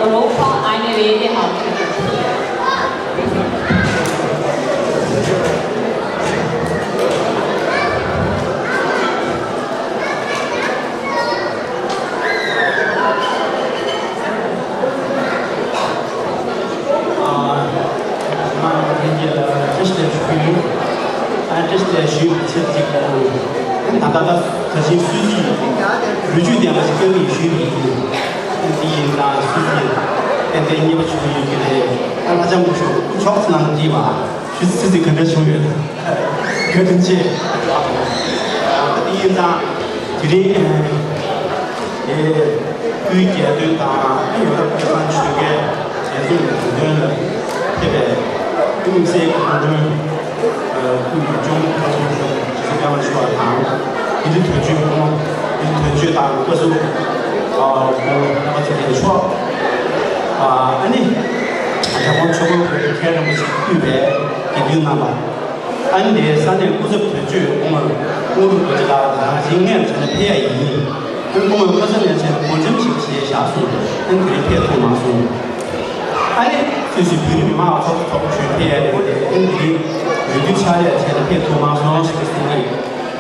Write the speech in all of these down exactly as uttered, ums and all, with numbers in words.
Europa eine Rede halten. ཨ་ཏེ་སི་ལ་ཞུས་པའི་ཆེད་ཅིག་ད་ལྟ་ད་ད་ཕྱིན་སྲོལ་ཅིག་ལོ་རྒྱུས་ལྡན་པ་ཞིག་བཀའ་མོལ་ཞུས་པ་ཡིན། ཨ་འདི་ཡིན་ཙང་སྲོལ་ཅིག་ཏན་ཏན་རྙེད་པ་བྱུང་ཡོད་ཀྱི་རེད། ཨ་ལྷ་ལྕམ་སྐུ་ཞབས་ཕྱོགས་གནང་དྲིས་པ་ཞུ་ཚིག་ཚིག་ག་འདྲ་བྱུང་ཡོད། བཀའ་དྲིན་ཆེ། ཨ་འདི་ཡིན་ཙང་དེ་རིང་ཨེ་སྐུའི་རྒྱལ་དོན་དང་ཡོ་རོབ་སྐལ་བཟང་ཆོས་རྒྱལ་མཛད་གཙོ་གི་དགོངས་དོན་ལ་ཕེབས་པའི་དམིགས་བསལ་གྱི་སྐུ་མགྲོན་སྐུའི་གཅུང་མོ་ཁ་ཚུགས་ཞུ་ཚིག་ཕེབས་མ་ཞུ་བ་དང་། འདི་ཚོ་དོན་གཅོད་སྐུ་ངོ་འདི་ཚོ་དོན་གཅོད་དང་བཀའ་ཟུར་སྐུ་ངོ་རྣམ་པ་ཚོ་ལ་ཆོག་ཨ་ནི་རྒྱལ་དབང་ཆོས་འཁོར་གྱི་མཁན་རིན་པོ་ཆེ་དབུས་པའི་དགེ་འདུན་རྣམ་པ། ཨ་ནི་དེའི་ས་གནས་སྐུ་ཚབ་དོན་གཅོད་དབུ་མ་དངོས་གྲུབ་རྡོ་རྗེ་ལགས་དང་ཞིང་ངེར་བྱས་ན་ཕེབས་ཡ་ཡིན། ཨ་ནི་སྐུ་ངོ་ཁ་སང་ནས་བྱས་ན་སྒོ་འགྲེམས་ཤིག་བྱས་བཞག་སོང་། ཨ་ནི་དེ་རིང་ཕེབས་ཐུབ་མ་སོང་། ཨ་ནི་སུད་སི་བོད་རིགས་མི་མང་ཚོགས་གཙོ་ཚོགས་ཆུང་ཕེབས་ཡ་རེད། ཨ་ནི་དེ་རིང་འོས་བསྡུ་ཕྱག་ལས་བྱས་ནས་ཕེབས་ཐུབ་མ་སོང་ཞེས་གསུངས་ནས།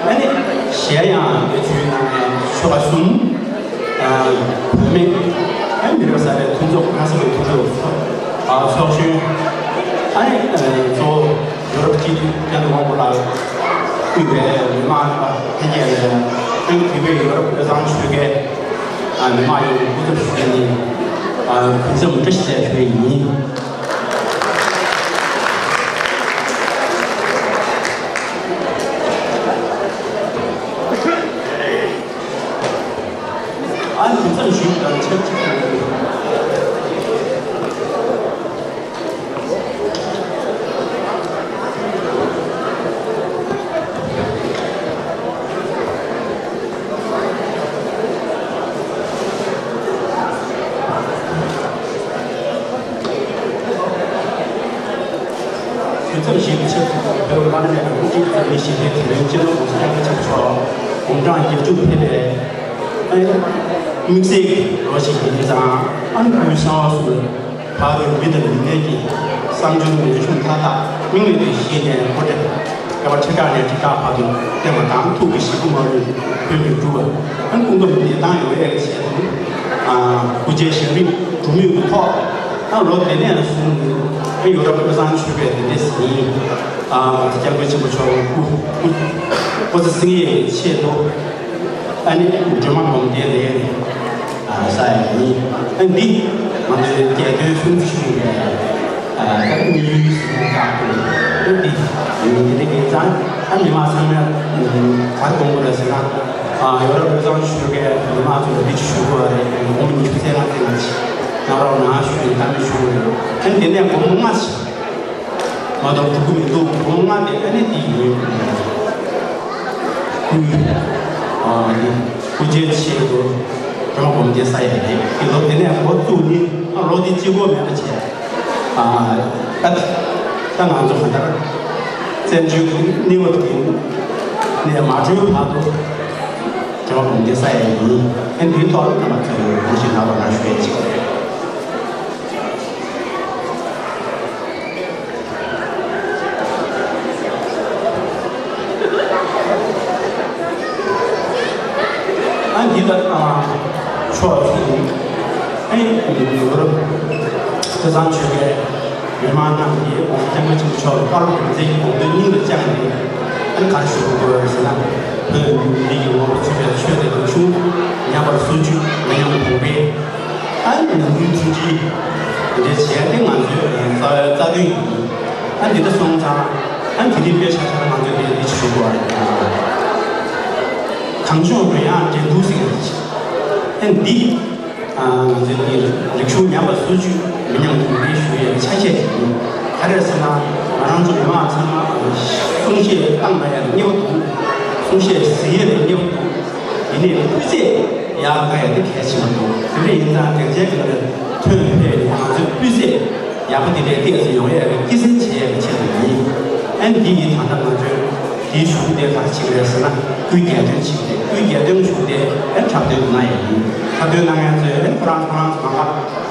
ཨ་ནི་གཞན་ཡང་འདི་ཚོའི་ནང་ནས་ཆོལ་ཁ་གསུམ། བུད་མེད། ཨ་ནི་མི་རབས་གསར་པའི་མཐུན་ཚོགས་ཁ་སང་གི་མཐུན་ཚོགས་ཚོགས་ཨ་ཚོགས་གཞོན། ཨ་ནི་གཙོ་བོ་ཡོ་རོབ་སྤྱི་འཐུས་ཀྱང་དབང་པོ་ལགས་དབུས་པའི་མི་མང་རྣམ་པ་ལྷན་རྒྱས་ལ་ཨ་ནི་དེ་བས་ཡོ་རོབ་དབུས་གཙང་ཆོལ་ཁའི་མི་མང་ཡོངས་སྐུ་ཚབ་ཞུ་མཁན་ནི་གུས་བརྩི་བཀྲ་ཤིས་བདེ་ལེགས་ཞུ་ཡ་ཡིན། ཨ་ནི་མཚམས་ཞུས་དང་ཆབས་ཅིག་ཏུ། དུས་མཚམས་ཤིག་ཆེད་དུ་བོད་བླ་ན་མེད་པའི་དབུ་ཁྲིད་ཚོས་མི་ཞིག་ལས་དེ་རིང་སྤྱི་ནོར་༸གོང་ས་༸སྐྱབས་མགོན་ཆེན་པོ་མཆོག་དགུང་གྲངས་བརྒྱད་ཅུ་ཕེབས་པའི་དམིགས་བསལ་གྱི་ལོ་ཞིག་ཡིན་ཙང་། ཨ་ནི་སྐུའི་གསང་བ་གསུམ་ལ་བར་དུ་མི་དང་མི་སྣའི་གི་བསམ་འཆར་ངེས་འབྱུང་མཐའ་དག་དམིགས་མེད་དུ་བཞེས་ནས་འགོ་ཁྲིད་སྐལ་བ་ཆེ་ཁག་ནས་ཁྲི་ཁག་བར་དུ་བསྟན་པ་དང་། ཐུགས་ཀྱི་བཞེད་དགུ་མ་ལུས་དོན་དུ་འགྲུབ་པ། ཨ་ནི་སྐུ་ཁམས་བདེ་ཐང་ཡོང་ཡས་ཀྱི་ཆེད་དུ། ཨ་སྐུ་ཚེ་ཞབས་པད་སྒྲུབ་མུས་ཀྱི་ཐོག་ད་ལོ་དེ་ནས་བཟུང་སྟེ་ཡོ་རོབ་དབུས་གཙང་ཆོལ་ཁའི་དེ་འདྲས་ཟིན། ཨ་སྐྱབས་མགོན་ཆེན་པོ་མཆོག་སྐུ་སྐུ་སྐུ་ཚེ་བསྲིང་ཡས་ཆེད་དུ། ཨ་ནི་སྒྲོལ་མ་སྒོམ་སྡེའི་ལས་ཨ་ས་ཡ་ཡིན། ཨ་འདི་ང་ཚོའི་རྒྱལ་དོན་སྲུང་བརྩི་ཞུ་བའི་ཨ་ད་དམིགས་ཡུལ་ཟིན་ཙང་། ཨ་འདི་ཡིན་འདི་འདྲ་ཡིན་ཙང་། ཨ་མི་མང་ཚང་མས་ག་རེ་དགོངས་དགོས་རེད་ཟེར་ན། ཨ་ཡོ་རོབ་དབུས་གཙང་ཆོལ་ཁའི་མི་མང་ཚོ་ལ་འདི་ཅིག་ཞུ་དགོས་རེད། སྒོར་མོ་ཉི་ཤུ་རྩ་ལྔ་རྩ་ལྔ་ཅིག་ནང་རོགས་གནང་ཞུ་ཡིན། ད་མི་ཞུ་དགོས་རེད། ཨ་འདི་ནས་སྒོར་མོ་ལྔ་ཅིག་མ་གཏོགས་འགྲོ་གི་མི་འདུག་སྒོར་མོ་ལྔ་དེ་ཨ་ནི་དེ་ཡིན། སྐུའི་ཨ་ནི་སྐུ་ཚེའི་ཆེད་དུ་སྒྲོལ་མ་སྒོམ་སྡེ་ས་ཡ་རེད། དེ་ལོ་དེ་ནས་འགོ་བཙུགས་ནས། ཨ་ལོ་དེ་གཅིག་པོ་མེད་པ་བྱས། ཨ་ད་ད་ང་ཚོ་ག་ལྟར་བཙན་བྱོལ་གྱི་གནས་བབ་དེ་ནས་མ་གྲོལ་བར་དུ་སྒྲོལ་མ་སྒོམ་སྡེ་ས་ཡ་ཡིན། ཨ་འདིའི་ཐོག་ལ་རྣམ་པ་ཚོས་དགོངས་བཞེས་གནང་རོགས་གནང་ཞུ་ཡས་གཅིག་རེད། ཨ་འདི་ལ་ཨ་ཕྱོགས་གཅིག་ནས་ཨ་ཡོ་རོབ་དབུས་གཙང་ཆོལ་ཁའི་མི་མང་རྣམས་ཀྱིས་༸གོང་ས་༸སྐྱབས་མགོན་ཆེན་པོ་མཆོག་ལ་བཀའ་སློབ་སྩལ་རྒྱུའི་དགོངས་དོན་སྙིང་ལ་བཅངས་ཏེ། ཨ་ནི་ག་རེ་ཞུ་དགོས་ཟེར་ན། བོད་མི་རིགས་ཀྱི་ངོ་བོ་གཙོས་པའི་ཆོས་དང་རིག་གཞུང་ཉམས་པར་བཟོ་རྒྱུ་མི་ཉམས་གོང་འཕེལ། ཨ་ནི་ནང་ཁུལ་མཐུན་སྒྲིལ་དེ་འདྲ་བྱས་ཏེ་ང་ཚོའི་རྩ་རྩ་དོན་ཡིན། ཨ་འདི་འདྲ་སོང་ཙང་། ཨ་འདི་འདྲའི་དཔེ་ཆ་ཆ་ང་ཚོས་འདི་འདི་ཞུ་དགོས་རེད། གང་བྱུང་རོལ་དབྱངས་འགྲན་བསྡུར་ཟེར་གྱི་རེད། ཨ་འདི་ང་ཚོའི་འདི་རིག་གཞུང་ཉམས་པ་སོར་ཆུད་མི་ཉམས་གོང་འཕེལ་ཞུ་ཡའི་ཆ་ཤས་ཤིག་ཡིན། ག་རེ་ཟེར་ན། ང་རང་ཚོ་མི་མང་ཚང་མ་གསུང་བཤད་བཏང་མ་ཡ་ལ་སྙིང་པོ་འདུག་གསུང་བཤད་གཟིགས་ཡ་ལ་སྙིང་པོ་འདུག་ཡིན་ནའི་སྤུས་ཚད་ཡར་བཏང་ཡ་དེ་གལ་ཆེན་པོ་འདུག་དེ་འདྲ་ཡིན་ཙང་སྒྲིག་ཆས་ཀྱི་ནང་ཐོན་ཕེབས་ནས་ང་ཚོའི་སྤུས་ཚད་ཡག་པོ་དེ་འདྲའི་ཏོག་ཙམ་ཡོང་ཡ་གི་སྐྱེད་སྲིང་བྱེད་ཡ་གི་ཆེད་དུ་ཡིན། ཨ་ནི་འདི་ཡིན། ད་ལྟ་ང་ཚོའི་འདིའི་གཞུང་དེ་ག་རེ་བྱེད་ཀྱི་རེད་ཟེར་ན། སྐུའི་རྒྱལ་དོན་བྱེད་ཀྱི་རེད། སྐུའི་རྒྱལ་དོན་གཞུང་དེ་ཨ་ནི་འཁྲབ་སྟོན་གནང་ཡ་ཡིན། འཁྲབ་སྟོན་གནང་མཁན་ཚོས་ཨ་ནི་ཁོ་རང་ཁོ་རང་ཚོ་གང་ག་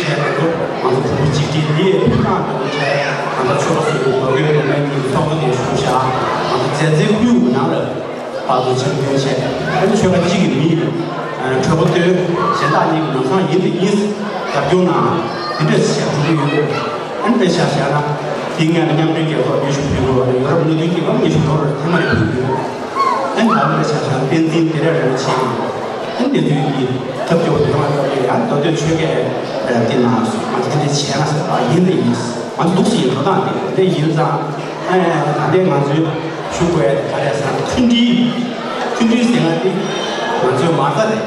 གྲས་དེ་ཚོ་ང་ཚོ་ཕྲུ་གུ་གཅིག་སྒྲིལ་འདི་ཡི་ཕུལ་བཏང་དང་གྲས་ང་ཚོ་ཆོས་པ་སུ་ལུ་བ་གོས་ནང་མའི་གཉིས་ཚོགས་གཙོ་དེ་ཞུ་བཞག་ང་ཚོ་མཛད་རྗེས་ཁུལ་ནང་ལ་བར་དུ་ཆེན་པོ་བྱས། ཨ་ནི་ཆོལ་ཁ་གཅིག་གི་མི་ཡིན། གྲོས་པ་བཏོན། གཞན་དག་གཉིས་ཀྱི་ནང་ཚང་ཡིན་དེ་ཡིན། རྒྱབ་སྐྱོར་གནང་། དེ་འདྲས་བྱས་འགྲོ་གི་ཡོད། ཨ་ནི་དཔེ་ཆ་བཞག་ན། དེ་སྔ་མཉམ་འབྲེལ་རྒྱལ་ཚོགས་སྙན་ཞུ་ཕུལ་དགོས་པ་རེད། ཡོ་རོབ་སྣོད་ལྡན་རྒྱལ་ཁབ་སྙན་ཞུ་འགྲོ་རེད། ཐེངས་མ་རེ་ཕུལ་དགོས། ཨ་ནི་ད་དཔེ་ཆ་བཞག་ན་བསྟན་འཛིན་དེ་རེ་རེ་བྱས། ཨ་ནི་དེ་དུས་ཀྱི་ཐབས་སྐྱོ་བ་དེ་མ་ཐོབ་པས་ཡང་མདོ་སྟོད་ཆོལ་ཁའི་དེ་ནང་སོང་ང་ཚོ་དེ་འདྲས་བྱས་ན་ཟེར་བ་ཡིན་དེ་ཡིན། ང་ཚོ་འདུག་སེ་ཡིན་འགྲོ་སྟངས་དེ་དེ་ཡིན་ཙང་། ཨ་ད་ལྟའི་ང་ཚོའི་ཞུ་དགོས་ཡ་དེ་ག་རེ་ཟེར་ན་མཐུན་སྒྲིལ། མཐུན་སྒྲིལ་ཟེར་ན་དེ་ང་ཚོའི་མ་རྩ་རེད།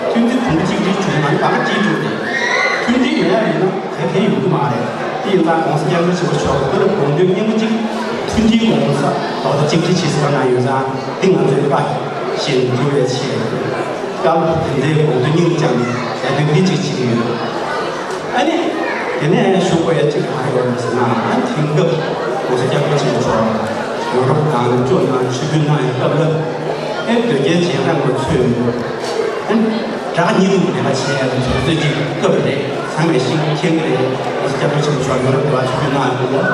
མཐུན་སྒྲིལ་གོང་བུ་གཅིག་སྒྲིལ་བྱུང་ན་གང་ག་གཅིག་སྒྲིལ་རེད། མཐུན་སྒྲིལ་མེད་ཡ་ཡིན་ན་ག་གེ་ཡོང་གི་མ་རེད། དེ་ཡིན་ཙང་གོང་ས་སྐྱབས་མགོན་ཆེན་པོ་མཆོག་གི་བོད་ལ་དགོངས་དོན་སྙིང་པོ་གཅིག་མཐུན་སྒྲིལ་གོང་ས་མདོ་སྟོད་གཅིག་སྒྲིལ་བྱེད་ཟེར་བ་ན་ཡོད་ཙང་དེ་ང་ཚོའི་བཀའ་བཞིན་འགྲུབ་པའི་ཆེད་དུ་སྐབས་དེ་འདྲའི་དགོངས་དོན་སྙིང་བཅངས་ནས་ལས་དོན་འདི་གཅིག་བྱེད་ཀྱི་ཡོད། ཨ་ནི། དེ་ནས་ཞུ་དགོས་ཡ་གཅིག་ག་རེ་ཡོད་རེད་ཟེར་ན། ཨ་ནི་དེང་སྐབས་༸གོང་ས་༸སྐྱབས་མགོན་ཆེན་པོ་མཆོག་ཡོ་རོབ་དང་ལྷོ་ཕྱོགས་ནང་ཆིབས་བསྒྱུར་གནང་ཡོད་སྐབས་ལ། ཨེ་དོལ་རྒྱལ་རྗེས་འབྲང་གི་ཚུལ། ཨ་ནི་དྲག་ཉིད་དུ་ལས་ཀ་བྱས་ཡ་དུས་ཚོད་ཅིག་སྐབས་རེད། ཚང་མས་ཤེས་མཁྱེན་གྱི་རེད།༸གོང་ས་༸སྐྱབས་མགོན་ཆེན་པོ་མཆོག་ཡོ་རོབ་དུ་བ་ཆིབས་བསྒྱུར་གནང་ཡོད་སྐབས་ལ།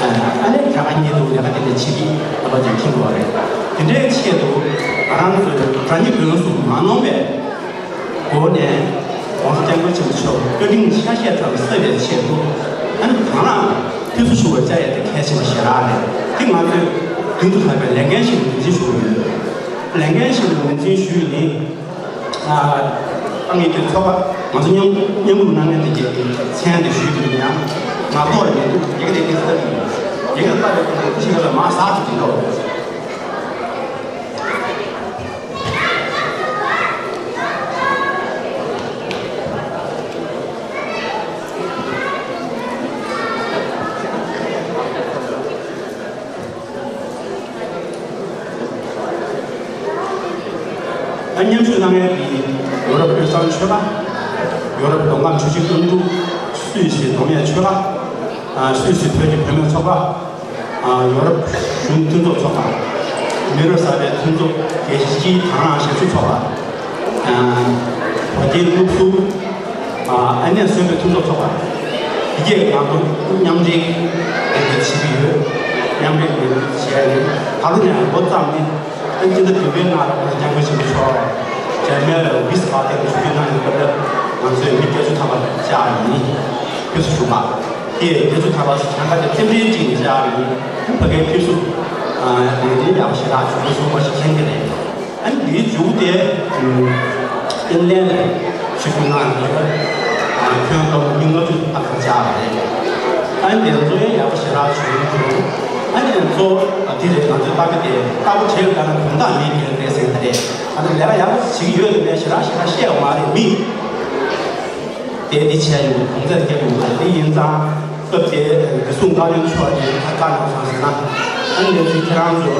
ཨ་ནི་དྲག་ཉིད་དུ་ལས་ཀ་དེ་འདྲ་བྱེད་ཀྱི་རྣམ་པ་ཅིག་མཁྱེན་དགོས་པ་རེད། དེ་འདྲའི་ཆེད་དུ་ང་རང་ཚོའི་དྲག་ཉིད་དོན་སུ་མ་ནོར་བའི། སྒོ་ནས་༸གོང་ས་༸སྐྱབས་མགོན་ཆེན་པོ་མཆོག་བཀའ་དྲིན་ཆ་ཤས་ཙམ་གསབ་པའི་ཆེད་དུ། ཨ་ནི་གང་ལ་ཕེབས་བསུ་ཞུ་བར་བཅར་ཡ་དེ་གལ་ཆེན་པོ་ཞེ་དྲག་རེད། དེ་ང་ཚོས་མདུན་དུ་ལྷག་པའི་ལས་འགན་ཞིག་ངོས་འཛིན་ཞུ་གི་ཡོད། ལས་འགན་ཞིག་ངོས་འཛིན་ཞུས་ནི། ཨ་ངས་དེ་ཚོགས་པ་ང་ཚོ་མཉམ་མཉམ་རུབ་གནང་མཁན་དེ་གའི་མཚན་དེ་ཞུས་དུས་ཡང་ང་ཐོག་ལ་མེད་འདུག་ཡ་གི་དེ་གའི་ལྟ་གི་ཡོད། ཡ་གི་ལྟ་བའི་ཐོག་ནས་ཕྱི་ལ་མ་ཟག་ཅིག་དེ་འདྲ་བ་རེད། ཨ་མཉམ་ཞུགས་གནང་མཁན་གྱི་ཡོ་རོབ་དབུས་གཙང་ཆོལ་ཁ། ཡོ་རོབ་མདོ་ཁམས་ཆུ་བཞི་སྒང་དྲུག་སུད་སི་མདོ་སྨད་ཆོལ་ཁ། ཨ་སུད་སི་བོད་ཀྱི་བུད་མེད་ཚོགས་པ། ཡོ་རོབ་གཞུང་མཐུན་ཚོགས་ཚོགས་པ། མི་རབས་གསར་པའི་མཐུན་ཚོགས་རྒྱལ་སྤྱིའི་དང་བླངས་ཞབས་ཞུ་ཚོགས་པ། བོད་རྒྱའི་ནུབ་ཟུར་ཨ་ནེ་གསོན་པོའི་མཐུན་ཚོགས་ཚོགས་པ། འདི་གས་ང་ཚོ་མཉམ་འབྲེལ་ལས་འགུལ་བྱེད་ཀྱི་ཡོད། མཉམ་འབྲེལ་ལས་འགུལ་བྱས་ནས་ད་ལོ་ནས་ལོ་ཙམ་ནི་ཨ་སྤྱི་ཟླ་བདུན་པའི་ནང་ལ་ང་ཚོ་སྐྱབས་མགོན་ཆེན་པོ་མཆོག་འཇར་མན་ལ་ཝིས་བྷ་ཏེན་ཞུ་སྐུལ་གནང་ཡོད་སྐབས་ལ་ང་ཚོས་མི་བརྒྱད་ཅུ་ཐམ་པ་བཅར་ཡིན། ཕེབས་བསུ་ཞུ་བ། དེ་བརྒྱད་ཅུ་ཐམ་པ་ཞིག་གང་ག་དེ་རྟེན་འབྲེལ་ཅིག་ནས་བཅར་ཡིན། ཕ་གིའི་ཕེབས་བསུ་ལས་འགུལ་ཡག་པོ་ཞེ་དྲག་བྱུང་སོང་བ་ཞིག་མཁྱེན་གྱི་རེད། ཨ་ནི་འདིའི་མཇུག་དེ་ཨིན་ལན་ལ་ཞུ་སྐུལ་གནང་ཡོད། ཁྱོན་བསྡོམས་མི་ལྔ་བཅུ་ལྷག་ཙམ་བཅར་བ་རེད། ཨ་ནི་དེ་ཚོ་ཡང་ཡག་པོ་ཞེ་དྲག་བྱུང་འདུག་ཨ་ནི་གཙོ་བོ་འདི་རེད། ང་ཚོའི་ལྟ་གི་དེ་ལྟ་བུ་བྲལ་ལྟ་ན་གོང་ཐག་མེད་མཁན་རེད་ཟེར་གི་རེད། ཨ་ནི་ལས་ཀ་ཡག་པོ་བྱེད་ཀྱི་ཡོད་རེད་མེད་ཞེ་དྲག་ཞེ་དྲག་བཤད་ཡོད་མ་རེད། མི་དེ་འདི་བྱས་ཡོད་གོང་ཚད་བརྒྱབ་ཡོད་མ་རེད། དེ་ཡིན་ཙང་སྐབས་དེ་བདེ་སྲུང་བཀའ་བློན་མཆོག་ནས་ད་བཀའ་གནང་སོང་ཟེར་ན། ཨ་ནི་ཁྱེད་རང་ཚོ་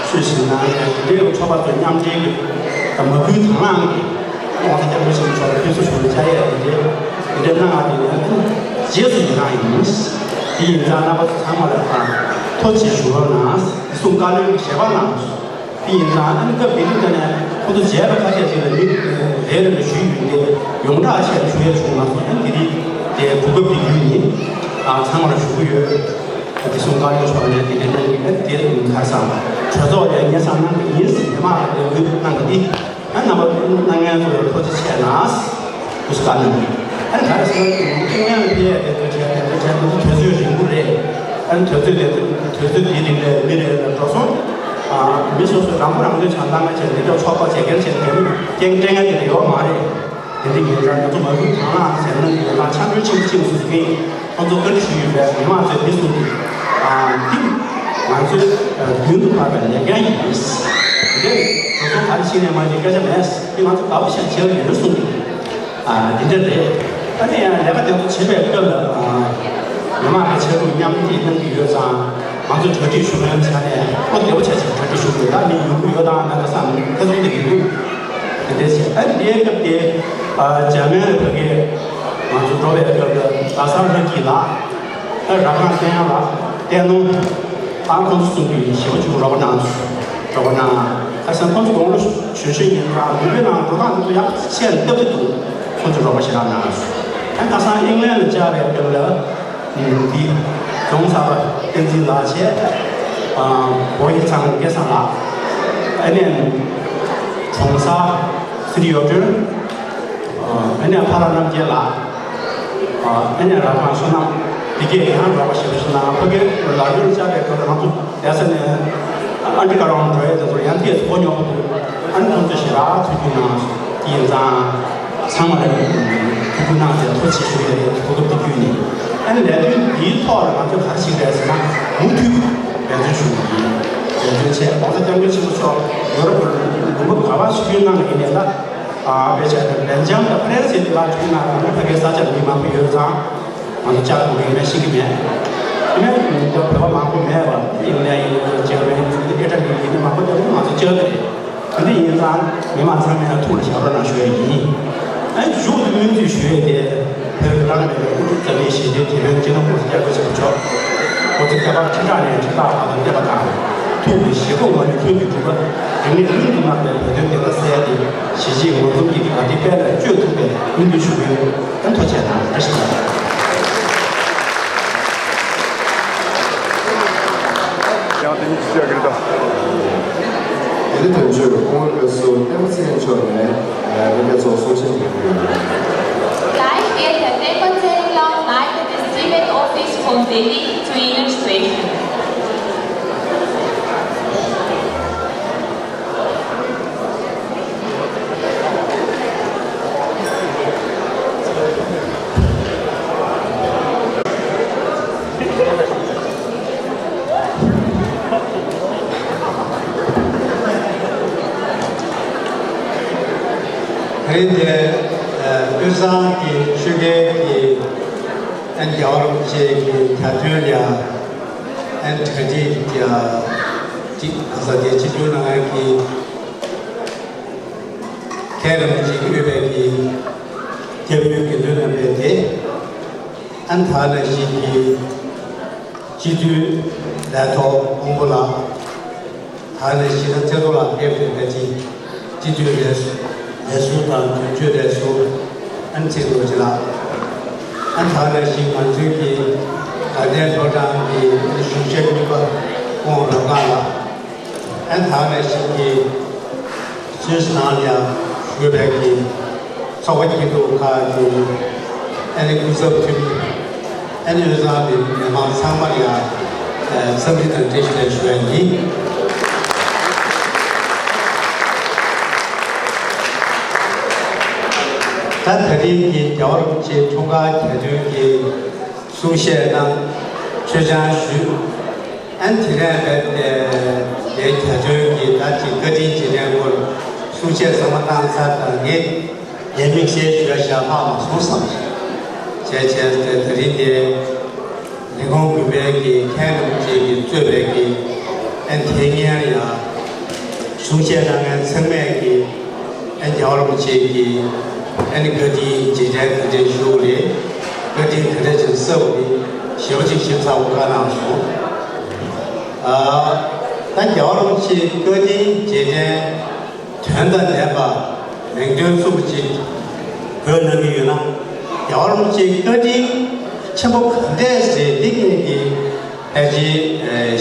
ཤོད་བཞིན་ན་དེ་འདྲའི་ཚོགས་པ་ཚོ་མཉམ་འབྲེལ་གྱི་མ་བསྐུལ་དང་བླངས་ཀྱི་༸གོང་ས་༸སྐྱབས་མགོན་ཆེན་པོ་མཆོག་ལ་ཕེབས་བསུ་ཞུ་བའི་བཅར་ཡས་དེ་འདྲའི་དེ་འདྲའི་གནང་བ་དེ་ནས་རྗེས་སུ་ཡི་རང་ཡིན། དེ་ཡིན་ཙང་རྣམ་པ་ཚོ་ཚང་མ་ལ་ཐུགས་རྗེ་ཆེ་ཞུ་རོགས་གནང་། བདེ་སྲུང་བཀའ་བློན་གྱི་ཞལ་པར་གནང་སོང་། དེ་ཡིན་ཙང་ཨ་ནི་སྐབས་དེ་དུས་ད་ནས་ཁོ་ཚོ་མཇལ་བ་ཁ་ཤས་ཅིག་ལ་མི་རེ་རེ་ལ་ཞུས་ཡོད་དེ་ཡོངས་གྲགས་ཆེད་ཞུ་ཡས་བྱུང་མ་སོང་། ཨ་ནི་དེ་རིང་དེ་གོ་སྐབས་དེ་བརྒྱུད་ནས་ཨ་ཚང་མ་ལ་ཞུ་གི་ཡོད། བདེ་སྲུང་བཀའ་བློན་མཆོག་ནས་དེ་འདྲའི་གནང་གི་མེད་དེ་ཁར་སང་གྲོས་ཚོགས་ལ་ངེད་ཚང་གནང་གི་ཡིན་ཟེར་མི་མང་ལ་ལས་འགུལ་གནང་གི་འདི། ཨ་རྣམ་པ་གནང་མཁན་ཚོ་ལ་ཐུགས་རྗེ་ཆེ་གནང་། ཨུ་སུ་ཀ་ནི་ཨ་ནི་ག་རེ་ཟེར་ན་ཀྲུང་དབྱང་ཕེ་ཡ་དེ་ཚོ་བྱས་དེ་ཚོ་བྱས་དེ་ཚོ་དུས་ཚོད་རིང་པོ་རེད། ཨ་ནི་དུས་ཚོད་དེ་དུས་ཚོད་དེའི་རིང་ལ་མི་རེ་ལ་འགྲོ་སོང་། ཨ་མི་སོ་སོ་རང་མགོ་རང་ཐོན་བྱ་བཏང་མཁན་བྱས་འདི་འདྲ་ཚོགས་པ་བྱེད་མཁན་བྱས་འདི་སྐྱེངས་སྐྲན་མཁན་དེ་རེ་བ་མ་རེད། དེ་འདྲ་ཡིན་ཙང་ང་ཚོ་མ་བུ་གང་ལ་ཟེར་ན་ཡོད་ན་འཆམ་མཐུན་ཆེན་པོ་ཆེན་པོ་སུ་སུ་ཡིན། ཁོང་ཚོ་བཀའ་འདྲི་ཞུས་ཡོད་པས་མི་མང་ཚོས་འདི་གསུངས་ཏེ། ཨ་འདི་ རྒྱུན་དུ་བབས་པའི་ལས་འགན་ཡིན། འདིར་གྲོས་ཚོགས་ག་རེ་ཞིག་ནས་མ་ཞིག་སྐད་ཆ་མེད། འདི་ང་ཚོ་དགའ་པོ་ཞིག་བྱེད་ཀྱི་ཡོད་གསུངས་ཏེ། ཨ་འདི་འདྲ་རེད། ཨ་ནི་ཡང་ལས་ཀ་དེ་ཚོ་བྱེད་པའི་སྐབས་ལ་ཨ་མི་མང་གི་ཆེད་དུ་མཉམ་འདེགས་གནང་གི་ཡོད་ཙང་། ང་ཚོས་གྲ་སྒྲིག་ཞུ་མཁན་ཆ་ནས་བློ་བདེ་པོ་བྱས་ཤིག་གྲ་སྒྲིག་ཞུ་དགོས། ད་མི་ཡོང་གི་ཡོད་དང་མེད་དང་བསམ་ཐེ་ཚོམ་དེ་གི་འདུག་དེ་འདྲ་བྱས། ཨ་ནི་དེའི་སྐབས་དེ་ཨ་འཇར་མན་ལ་ཕ་གི་ང་ཚོ་འགྲོ་བའི་སྐབས་ལ་ལྷ་སར་ལྷ་སྐྱིད་ལགས། ཨ་རབ་སྒང་བསྟན་ལགས། བསྟན་ནོར། ཨ་ཁོང་ཚོ་གསུམ་གྱིས་ཞེ་པོ་ཅིག་རོགས་པ་གནང་སོང་། རོགས་པ་གནང་། ཁ་སང་ཁོང་ཚོ་དགུང་ལོ་གཞོན་གཞོན་ཡིན་ཙང་མི་བོད་ནང་འགྲོ་སྟངས་དེ་ཚོ་ཡག་པོ་ཤེས་ནས་སྟབས་བདེ་འདུག་ཁོང་ཚོས་རོགས་པ་ཞེ་དྲག་གནང་སོང་། ཨ་ཁ་སང་ཨིང་ལན་ལ་བཅར་བའི་སྐབས་ལ་འདི་རྫོང་གསར་པ་བསྟན་འཛིན་ལགས་བྱས། ཨ་བོ་ཡི་ཚང་སྐལ་བཟང་ལགས། ཨ་ནི་གྲོང་གསར་སི་ཊི་ཡོར་ཊོན། ཨ་ནི་ཕ་ར་རྣམ་རྒྱལ་ལགས། ཨ་ནི་ར་ཁང་བསོད་ནམས། འདི་གས་ཡང་རོགས་པ་ཞེ་པོ་ཞིག་གནང་། ཕ་གིར་ལ་རྒྱུར་བཅར་བའི་སྐབས་ལ་ང་ཚོ་བསྡད་ས་ནས་ཨན་ཌི་གྷ་རའུན་ཌི་འགྲོ་ཡས་དེ་ཚོར་ཡང་ཐེངས་སུ་གོ་མྱོང་བ་འདུག་ཨ་ནི་ཁོང་ཚོས་ཞེ་དྲག་ཐུགས་རྒྱུས་གནང་སོང་། དེ་ཡིན་ཙང་ཚང་མ་ལ་ཐུགས་རྒྱུས་གནང་སྟེ་ཐུགས་རྗེ་ཆེ་ཞུ་ཡས་རེད། གོ་སྐབས་འདི་བརྒྱུད་ནས། ཨ་ནི་ལས་དོན་འདིའི་ཐོག་ལ་ང་ཚོས་ག་རེ་བྱེད་ཀྱི་རེད་ཟེར་ན། མུ་མཐུད་འབད་བརྩོན་ཞུ་གི་ཡིན། འབད་བརྩོན་བྱས། ༸གོང་ས་༸སྐྱབས་མགོན་ཆེན་པོ་མཆོག་ཡོ་རོབ་ལུང་པ་ག་པར་ཞིག་བསྐྱོད་གནང་གི་ཡིན་ནའི་ལ། ཨ་དཔེ་ཆ་ནི་སྦེལ་ཇམ་དང་ཧྥ་རན་སི་དེ་ལ་བསྐྱོད་གནང་གི་ཡོད་ན། ཕ་གིའི་ས་ཆར་མི་མང་པོ་ཡོད་ཙང་། ང་ཚོ་བཅར་དགོས་ཀྱི་ཡོད་མེད་ཤེས་ཀྱི་མེད། དེ་ནས་ང་ཚོ་བོད་པ་མང་པོ་མེད་པ། ཨིང་ལན་ཡིན་ན་འཇར་མན་ཡིན་ན་ཨི་ཊ་ལི་ཡིན་ན་མང་པོ་ཡོད་ན་ང་ཚོ་བཅར་གྱི་རེད། དེ་འདྲ་ཡིན་ཙང་མི་མང་ཚང་མས་ཐུགས་ལ་བཞག་རོགས་གནང་ཞུ་ཡ་ཡིན། ཨ་གཞུག་ཏུ་སྨོན་འདུན་ཞུ་ཡས་དེ། བོད་ཀྱི་བླ་ན་མེད་པའི་དབུ་ཁྲིད་འཛམ་གླིང་ཞི་བདེའི་དེད་དཔོན་སྤྱི་ནོར་༸གོང་ས་༸སྐྱབས་མགོན་ཆེན་པོ་མཆོག་འགོ་ཁྲིད་རྒྱ་གར་ཁྲི་ཕྲག་ནས་ཁྲི་ཕྲག་བར་དུ་གནས་པ་དང་། ཐུགས་ཀྱི་བཞེད་དགོངས་ངོ་མ་མཐུན་གྱི་སྒྲུབ་པ། རིང་ནས་རིང་དུ་གནང་བའི་བོད་དོན་བདེན་མཐའ་གསལ་ཏེ། གཞིས་བྱེས་ངོ་འཛོམས་ཀྱི་དགའ་ལྡན་དཔལ་ལ་སྤྱོད་ཐུབ་པའི་སྨོན་འདུན་ཞུ་རྒྱུ་ཡིན། ཐུགས་རྗེ་ཆེ་གནང་། བཀྲ་ཤིས་བདེ་ལེགས། ཡང་དེ་ཉིད་ཅི་བྱ་གི་རེད་ད། དེ་ནི་དོན་གཅོད་སྐུ་ངོ་བཀའ་ཟུར་བསྟན་པ་ཚེ་རིང་མཆོག་ནས་ལྷན་རྒྱས་ཚོར་གསུང་བཤད་གནང་གི་ཡོད། Gleich wird Herr Tempo Zerringlang, Leiter des Tibet Office von Delhi, zu Ihnen sprechen. དེ་རིང་འདིར་དབུས་གཙང་གི་ཆོལ་ཁའི་གི་ཨན་རྒྱལ་བ་རིན་པོ་ཆེ་གི་དད་འདུན་ལ་ཨན་གྲ་སྒྲིག་ཅིག་ག་ས་དེ་ཆིབས་བསྒྱུར་གནང་ཡ་གི་མཁན་རིན་པོ་ཆེ་གི་དབུས་པའི་གི་སྐྱབས་ཡུལ་དགེ་འདུན་རྣམ་པའི་དེ་ཨན་ད་ནང་བཞིན་གྱི་སྤྱི་འཐུས་ལས་ཐོག་དབང་པོ་ལགས། ད་ནང་བཞིན་ན་ཚེ་རྡོ་ལགས་ཕེབས་ཏེ་ཕལ་ཆེར་སྤྱི་འཐུས་ལས་ལས་ཟུར་དང་དོན་གཅོད་ལས་ཟུར་ཨན་ཚེ་རྡོ་རྗེ་ལགས། ཨན་ད་ནང་བཞིན་ང་ཚོའི་གི་དགའ་ལྡན་ལྷོ་བྲང་གི་གཞུང་ཞབས་གཉིས་པ་ཁོང་རབ་སྒང་ལགས། ཨན་ད་ནང་བཞིན་གྱི་སུད་སི་ནང་ལ་ཡང་བཞུགས་པའི་གི་ཚོགས་པ་སྐྱིད་སྡུག་ཁག་གི་ཨ་ནི་སྐུ་ཚབ་འཐུས་མི། ཨ་ནི་དབུས་གཙང་གི་མི་མང་ཚང་མར་ཡང་འཚམས་འདྲི་དང་བཀྲ་ཤིས་བདེ་ལེགས་ཞུ་བ་ཡིན། ད་དེ་རིང་གི་རྒྱལ་བ་རིན་པོ་ཆེའི་འཁྲུངས་སྐར་གྱ་སྟོན་གྱི་གསུང་བཤད་གནང་། མཆོད་ཆང་ཞུས། ཨན་དེ་ནས་རྦད་དེ་དེའི་གྱ་སྟོན་གྱི་ད་ཅིག་བཀའ་དྲིན་རྗེས་དྲན་སྐོར་གསུང་བཤད་ཚང་མ་གནང་ཚར་དང་ངས་ངའི་དམིགས་བསལ་ཞུ་ཡ་ཞག་ལྷག་མ་སོང་བསམ་བྱས་བྱས་ཏེ་དེ་རིང་དེ་ལས་ཁུངས་དགོན་པའི་གི་མཁན་རིན་པོ་ཆེ་གིས་གཙོས་པའི་གི་ཨན་དེ་སྔོན་ཡང་གསུང་བཤད་གནང་མཁན་ཚང་མས་གི་ཨན་རྒྱལ་བ་རིན་པོ་ཆེ་གི་ཨན་བཀའ་དྲིན་རྗེས་དྲན་ག་འདྲས་ཞུ་དགོས་རེད། བཀའ་དྲིན་ག་འདྲས་ཅིག་གསབ་དགོས་རེད། ཞེ་པོ་ཅིག་ཞིབ་ཚགས་པོ་བཀའ་གནང་སོང་། ཨ་ད་རྒྱལ་བ་རིན་པོ་ཆེའི་བཀའ་དྲིན་རྗེས་དྲན་དོན་དང་ལྡན་པ་མིང་དོན་གསུམ་པ་ཅིག་འགོད་གནང་གི་ཡོད་ན། རྒྱལ་བ་རིན་པོ་ཆེའི་བཀའ་དྲིན་ཆེན་པོ་ག་འདྲས་རེད། འདི་ངེད་ཀྱིས་ཕལ་ཆེར་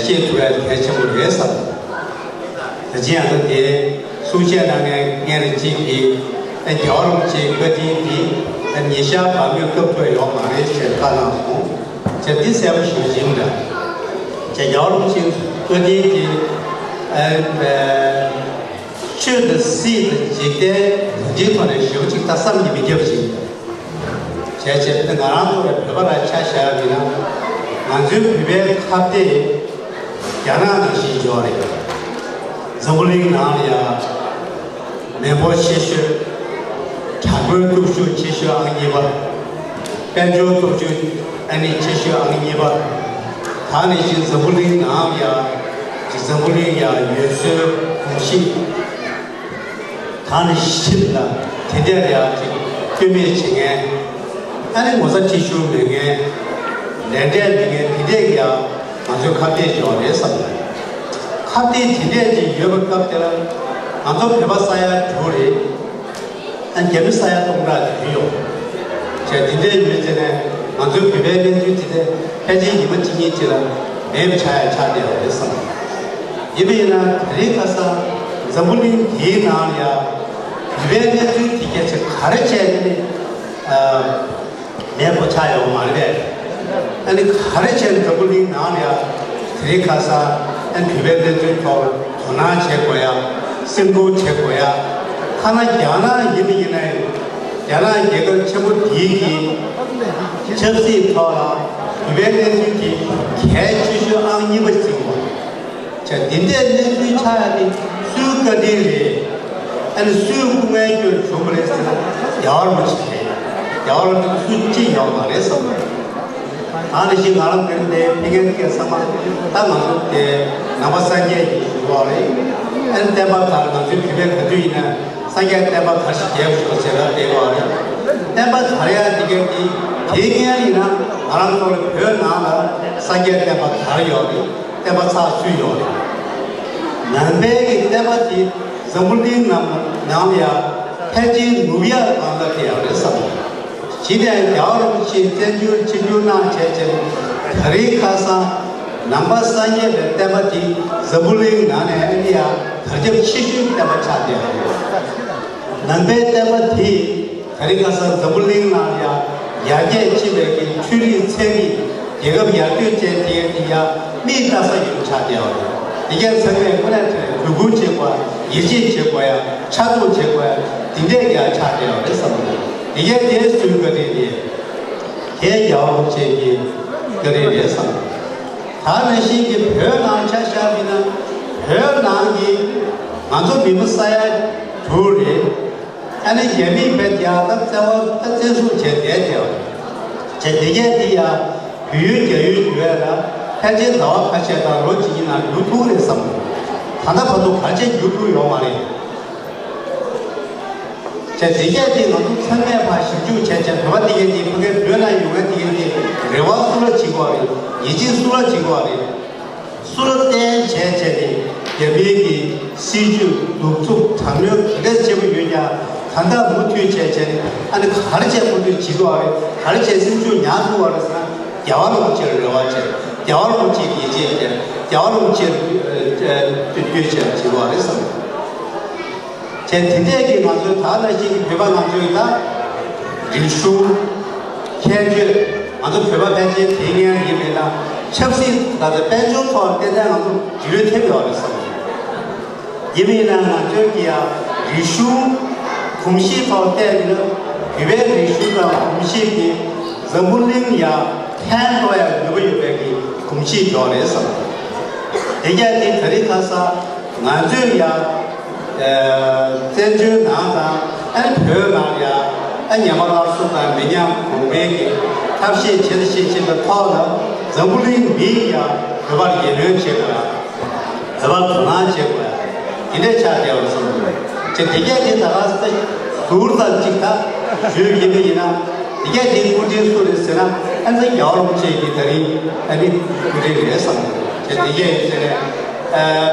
ཤེས་ཐུབ་ཡ་གལ་ཆེན་པོ་རེད་བསམ། ད་ཅི་ཡང་ད་དེ་གསུང་བཤད་གནང་མཁན་སྔོན་ལ་གཅིག་གིས་ཨ་རྒྱལ་བ་རིན་པོ་ཆེའི་བཀའ་དྲིན་འདི་ཨ་ཉི་ཤར་བར་མོས་སྐབས་ཐོག་ཡོད་མ་རེད་ཅེས་བཀའ་གནང་སོང་། ཅེས་འདི་གསལ་པོ་ཞིག་ཡིན་འདྲ། ཅེས་རྒྱལ་བ་རིན་པོ་ཆེའི་བཀའ་དྲིན་འདི་ཨ་ཨ་ཆོས་དང་སྲིད་དང་འཇིག་རྟེན་འདིའི་ཐོག་ནས་ཞེ་པོ་ཅིག་ད་བསམ་གྱིས་མི་ཁྱབ་པ་ཞིག་ཡིན། བྱས་བྱས་ཏེ་ང་རང་ཚོ་ལ་བོད་པ་ར་ཆ་བཞག་པ་ཡིན་ན། ང་ཚོའི་བོད་པའི་ཁ་གཏད་རྒྱ་ རྒྱ་ནག་ནང་བཞིན་ཡོད་རེད། འཛམ་བུ་གླིང་ནང་ལ་ཡང་མེས་པོ་ཆེ་ཤོས། དྲག་པོའི་སྟོབས་ཤུགས་ཆེ་ཤོས་ཨང་གཉིས་པ། དཔལ་འབྱོར་སྟོབས་ཤུགས་ཨ་ནི་ཆེ་ཤོས་ཨང་གཉིས་པ། ད་ནི་བཞིན་འཛམ་བུ་གླིང་ནང་ལ་ཡང་འཛམ་བུ་གླིང་ཡང་ཡོད་སྲོལ་གོམས་གཤིས། ད་ནི་ཤིན་ལ་དེ་འདྲ་ཡང་ཅིག་བསྟུད་མེད་བྱེད་མཁན། ཨ་ནི་ངོ་ཚ་ཁྲེལ་ཞུ་མེད་མཁན། ལས་འབྲས་མེད་མཁན་དེ་འདྲས་ཀྱི་ཡང་ང་ཚོའི་ཁ་གཏད་ཡོད་རེད་བསམ་གྱི། ཁ་གཏད་དེ་འདྲས་ཅིག་ཡོད་པའི་སྐབས་དེ་ལ་ང་ཚོ་བོད་པ་ས་ཡ་དྲུག་རེད། ཨ་རྒྱ་མི་ས་ཡ་སྟོང་ཕྲག་དེ་ཡོད། བྱས་དེ་འདྲས་ཡོད་ཚེ་ནས་ང་ཚོའི་བོད་པའི་གནས་ཚུལ་དེ་ཚོ་ཕལ་ཆེར་ཉི་མ་གཅིག་གཉིས་ཅིག་ལ་མེད་པ་ཆགས་ཡ་ཆགས་བསྡད་ཡོད་རེད་བསམ། ཡིན་པ་ཡིན་ན་དེ་རིང་ཁ་སང་འཛམ་བུ་གླིང་འདིའི་ནང་ལ་ཡ་བོད་པའི་གནས་ཚུལ་དེ་སྐད་ཆ་ག་རེ་བྱས་ནས་ཨ་མེད་པ་ཆགས་ཡོད་མ་རེད་པས། ཨ་ནི་ག་རེ་བྱས་ནས་འཛམ་བུ་གླིང་ནང་ལ་ཡ་དེ་རིང་ཁ་སང་ཨ་ནི་བོད་པའི་གནས་ཚུལ་ཐོག་ལ་དོ་སྣང་བྱེད་དགོས་ཡ། སེམས་ཁུར་བྱེད་དགོས་ཡ། ཐ་ན་རྒྱ་ནག་ཡིན་པ་ཡིན་ན་ཡང་རྒྱ་ནག་རྒྱལ་ཁབ་ཆེན་པོ་འདིའི་གི་ཆབ་སྲིད་ཐོག་ལ་བོད་པའི་གནས་ཚུལ་དེ་གལ་ཆེ་ཤོས་ཨང་གཉིས་པ་བརྩི་དགོས། བྱས་འདི་འདྲའི་གནས་ཚུལ་ཆགས་ཡ་དེ་སུའི་བཀའ་དྲིན་རེད། ཨ་ནི་སུའི་སྐུ་ངལ་སྐྱོན་བྱུང་བ་རེད་ཟེར་ན་རྒྱལ་བ་རིན་པོ་ཆེ་རེད། རྒྱལ་བ་རིན་པོ་ཆེ་སུ་གཅིག་ཡོད་མ་རེད་བསམ། ད་ནི་ཞིག་ང་རང་དེར་འདས་ཕེབས་མཁན་ཚང་མ་ད་ང་ཚོ་དེ་ནང་པ་སངས་རྒྱས་ཀྱི་ཞུ་བ་རེད། ཨ་ནི་བསྟན་པ་དར་ང་ཚོའི་བོད་པའི་ག་དུས་ཡིན་ན་སངས་རྒྱས་བསྟན་པ་དར་ཞིག་རྒྱས་པ་ཞིག་བྱེད་ལ་བསྟན་པ་རེད། བསྟན་པ་དར་ཡ་དེ་ག་དེ་དེའི་སྔོན་ཡིན་ན་ང་རང་ཚོ་ལ་བོད་ནང་ལ་སངས་རྒྱས་བསྟན་པ་དར་ཡོད་རེད། བསྟན་པ་ཚགས་ཚུད་ཡོད་རེད། ནང་པའི་གི་བསྟན་པ་དེ་འཛམ་བུ་གླིང་ནང་ནང་ལ་ཡང་ཕལ་ཆེར་ནུབ་ཡག་གང་ལ་དེ་ཡང་རེད་བསམ། གཞི་ནས་རྒྱལ་བ་རིན་པོ་ཆེས་བཙན་བྱོལ་ཕྱིར་བསྒྱུར་གནང་བྱས་རྗེས་ད་རེས་ཁ་སང་ནང་པ་སངས་རྒྱས་པའི་བསྟན་པ་དེ་འཛམ་བུ་གླིང་ནང་ནས་ཨ་ནི་ཡང་དར་ཁྱབ་ཆེ་ཤོས་བསྟན་པ་ཆགས་བསྡད་ཡོད་རེད། ནང་པའི་བསྟན་པ་དེ། ད་རེས་ཁ་སང་འཛམ་བུ་གླིང་ནང་ཡང་ཡར་རྒྱས་ཕྱིན་པའི་གི་ཆོས་རིག་ཚན་རིག་རྒྱལ་ཁབ་ཡར་ཐོན་ཅན་དེ་ཡང་དེ་ཡང་མིག་ལྟ་ས་ཡོད་ཆགས་བསྡད་ཡོད་རེད། དེ་གའི་ཚང་མས་དངོས་གནས་དྲང་གུས་བཀུར་བྱེད་དགོས་ཡ། ཡིད་ཆེས་བྱེད་དགོས་ཡ། ཕྱག་རྡོག་བྱེད་དགོས་ཡ། དེ་འདྲས་ཀྱི་ཡང་ཆགས་བསྡད་ཡོད་རེད་བསམ་གི། དེ་གའི་དེ་སུའི་བཀའ་དྲིན་རེད། དེ་རྒྱལ་བ་རིན་པོ་ཆེ་གི་བཀའ་དྲིན་རེད་བསམ། ད་ནང་བཞིན་གྱི་བོད་ནང་ཆ་བཞག་པ་ཡིན་ན་བོད་ནང་གི་ང་ཚོ་མི་མང་ས་ཡ་དྲུག་རེད། ཨ་ནི་རྒྱ་མིས་བལ་རྒྱ་ད་བཙན་བ་ད་བཙན་བཟུང་བྱས་བསྡད་དེ་བྱས་བསྡད་མཁན་དེ་ཡང་བོད་ཡུལ་རྒྱ་ཡུལ་ཡོད་ལ་ཕལ་ཆེར་ཟླ་བ་ཁ་ཤས་དང་ལོ་གཅིག་གཉིས་ནང་འགྱུར་ཐུབ་རེད་བསམ། ད་ལྟ་བར་དུ་ག་ཆེ་འགྱུར་ཐུབ་ཡོད་མ་རེད། བྱས་བསྡད་མཁན་དེ་ང་ཚོ་ཚང་མས་ཕར་ཞིབ་འཇུག་བྱས་བྱས་བོད་པ་དེ་གས་དེ་ཕ་གིའི་བོད་ནང་ཡོད་མཁན་དེ་གས་དེ་རེ་བ་སུ་ལ་བྱེད་དགོས་རེད། ཡིད་ཆེས་སུ་ལ་བྱེད་དགོས་རེད། སུ་ལ་བརྟེན་བྱས་བྱས་ཏེ་རྒྱ་མིའི་གི་སྲིད་ཇུས་གདུག་རྩུབ་དྲག་གནོན་ག་འདྲ་བྱེད་པ་ཡོད་ཀྱང་ད་ལྟ་མུ་མཐུད་བྱས་བྱས་ཏེ་ཨ་ནི་ག་རེ་བྱས་ཁོ་ཚོས་བྱེད་དགོས་རེད། ག་རེ་བྱས་སེམས་ཤུགས་ཉར་ཐུབ་པ་རེད་ཟེར་ན་རྒྱལ་བ་རིན་པོ་ཆེར་རེ་བ་བྱས། རྒྱལ་བ་རིན་པོ་ཆེར་ཡིད་ཆེས་བྱས། རྒྱལ་བ་རིན་པོ་ཆེར་བསྟོད་བསྟོད་བྱས་བྱེད་དགོས་རེད་བསམ། བྱས་དེ་འདྲས་ཀྱི་ང་ཚོའི་ད་ནང་བཞིན་གྱི་བོད་པ་ང་ཚོའི་ད་རིག་གཞུང་། ཁྱད་ཆོས། ང་ཚོ་བོད་པ་ཕལ་ཆེར་དེ་སྔོན་ཡིན་མིན་ན་ཆབ་སྲིད་ད་ལྟ་དཔལ་འབྱོར་ཐོག་ཏན་ཏན་ང་ཚོ་རྒྱུས་ལོན་ཐེབས་ཡོད་རེད་བསམ། ཡིན་མིན་ན་ང་ཚོའི་གི་ཡང་རིག་གཞུང་གོམས་གཤིས་ཐོག་བལྟས་ཡིན་ན་བོད་པའི་རིག་གཞུང་དང་གོམས་གཤིས་ཀྱི་འཛམ་བུ་གླིང་ཡང་ཕན་ཐོགས་ཡང་ནུས་པ་ཡོད་པའི་གི་གོམས་གཤིས་ཡོད་རེད་བསམ། དེ་རྒྱ་དེ་ད་རེས་ཁ་སང་ང་ཚོས་ཡང་། བཙན་བྱོལ་ནང་དང་ཨ་ནི་བོད་ནང་ཡང་ཨ་ཉམས་པ་སླར་གསོ་དང་མི་ཉམས་གོང་འཕེལ་གྱི་ཐབས་ཤེས་བྱེད་དང་ཤེས་བྱེད་པའི་ཐོག་ལ་འཛམ་བུ་གླིང་མིས་ཡང་བོད་པར་རྒྱུས་ལོན་བྱེད་དགོས་ཡ། བོད་པར་དོ་སྣང་བྱེད་དགོས་ཡ། དེ་འདྲས་ཆགས་བསྡད་པར་བསམ་གྱི་འདུག་ཅེས་དེ་གས་དེ་ད་ག་ས་ཟུར་ཙམ་ཅིག་ད་ཞུས་ཡིན་པ་ཡིན་ན་དེ་གས་དེ་སྐུ་དྲིན་སུ་རེད་ཟེར་ན་ཨ་ནི་རྒྱལ་བ་རིན་པོ་ཆེ་གི་ད་རིང་ཨ་ནི་སྐུ་དྲིན་རེད་བསམ་གྱི་འདུག་ཅེས་དེ་གས་ཡིན་ཟེར་ནས་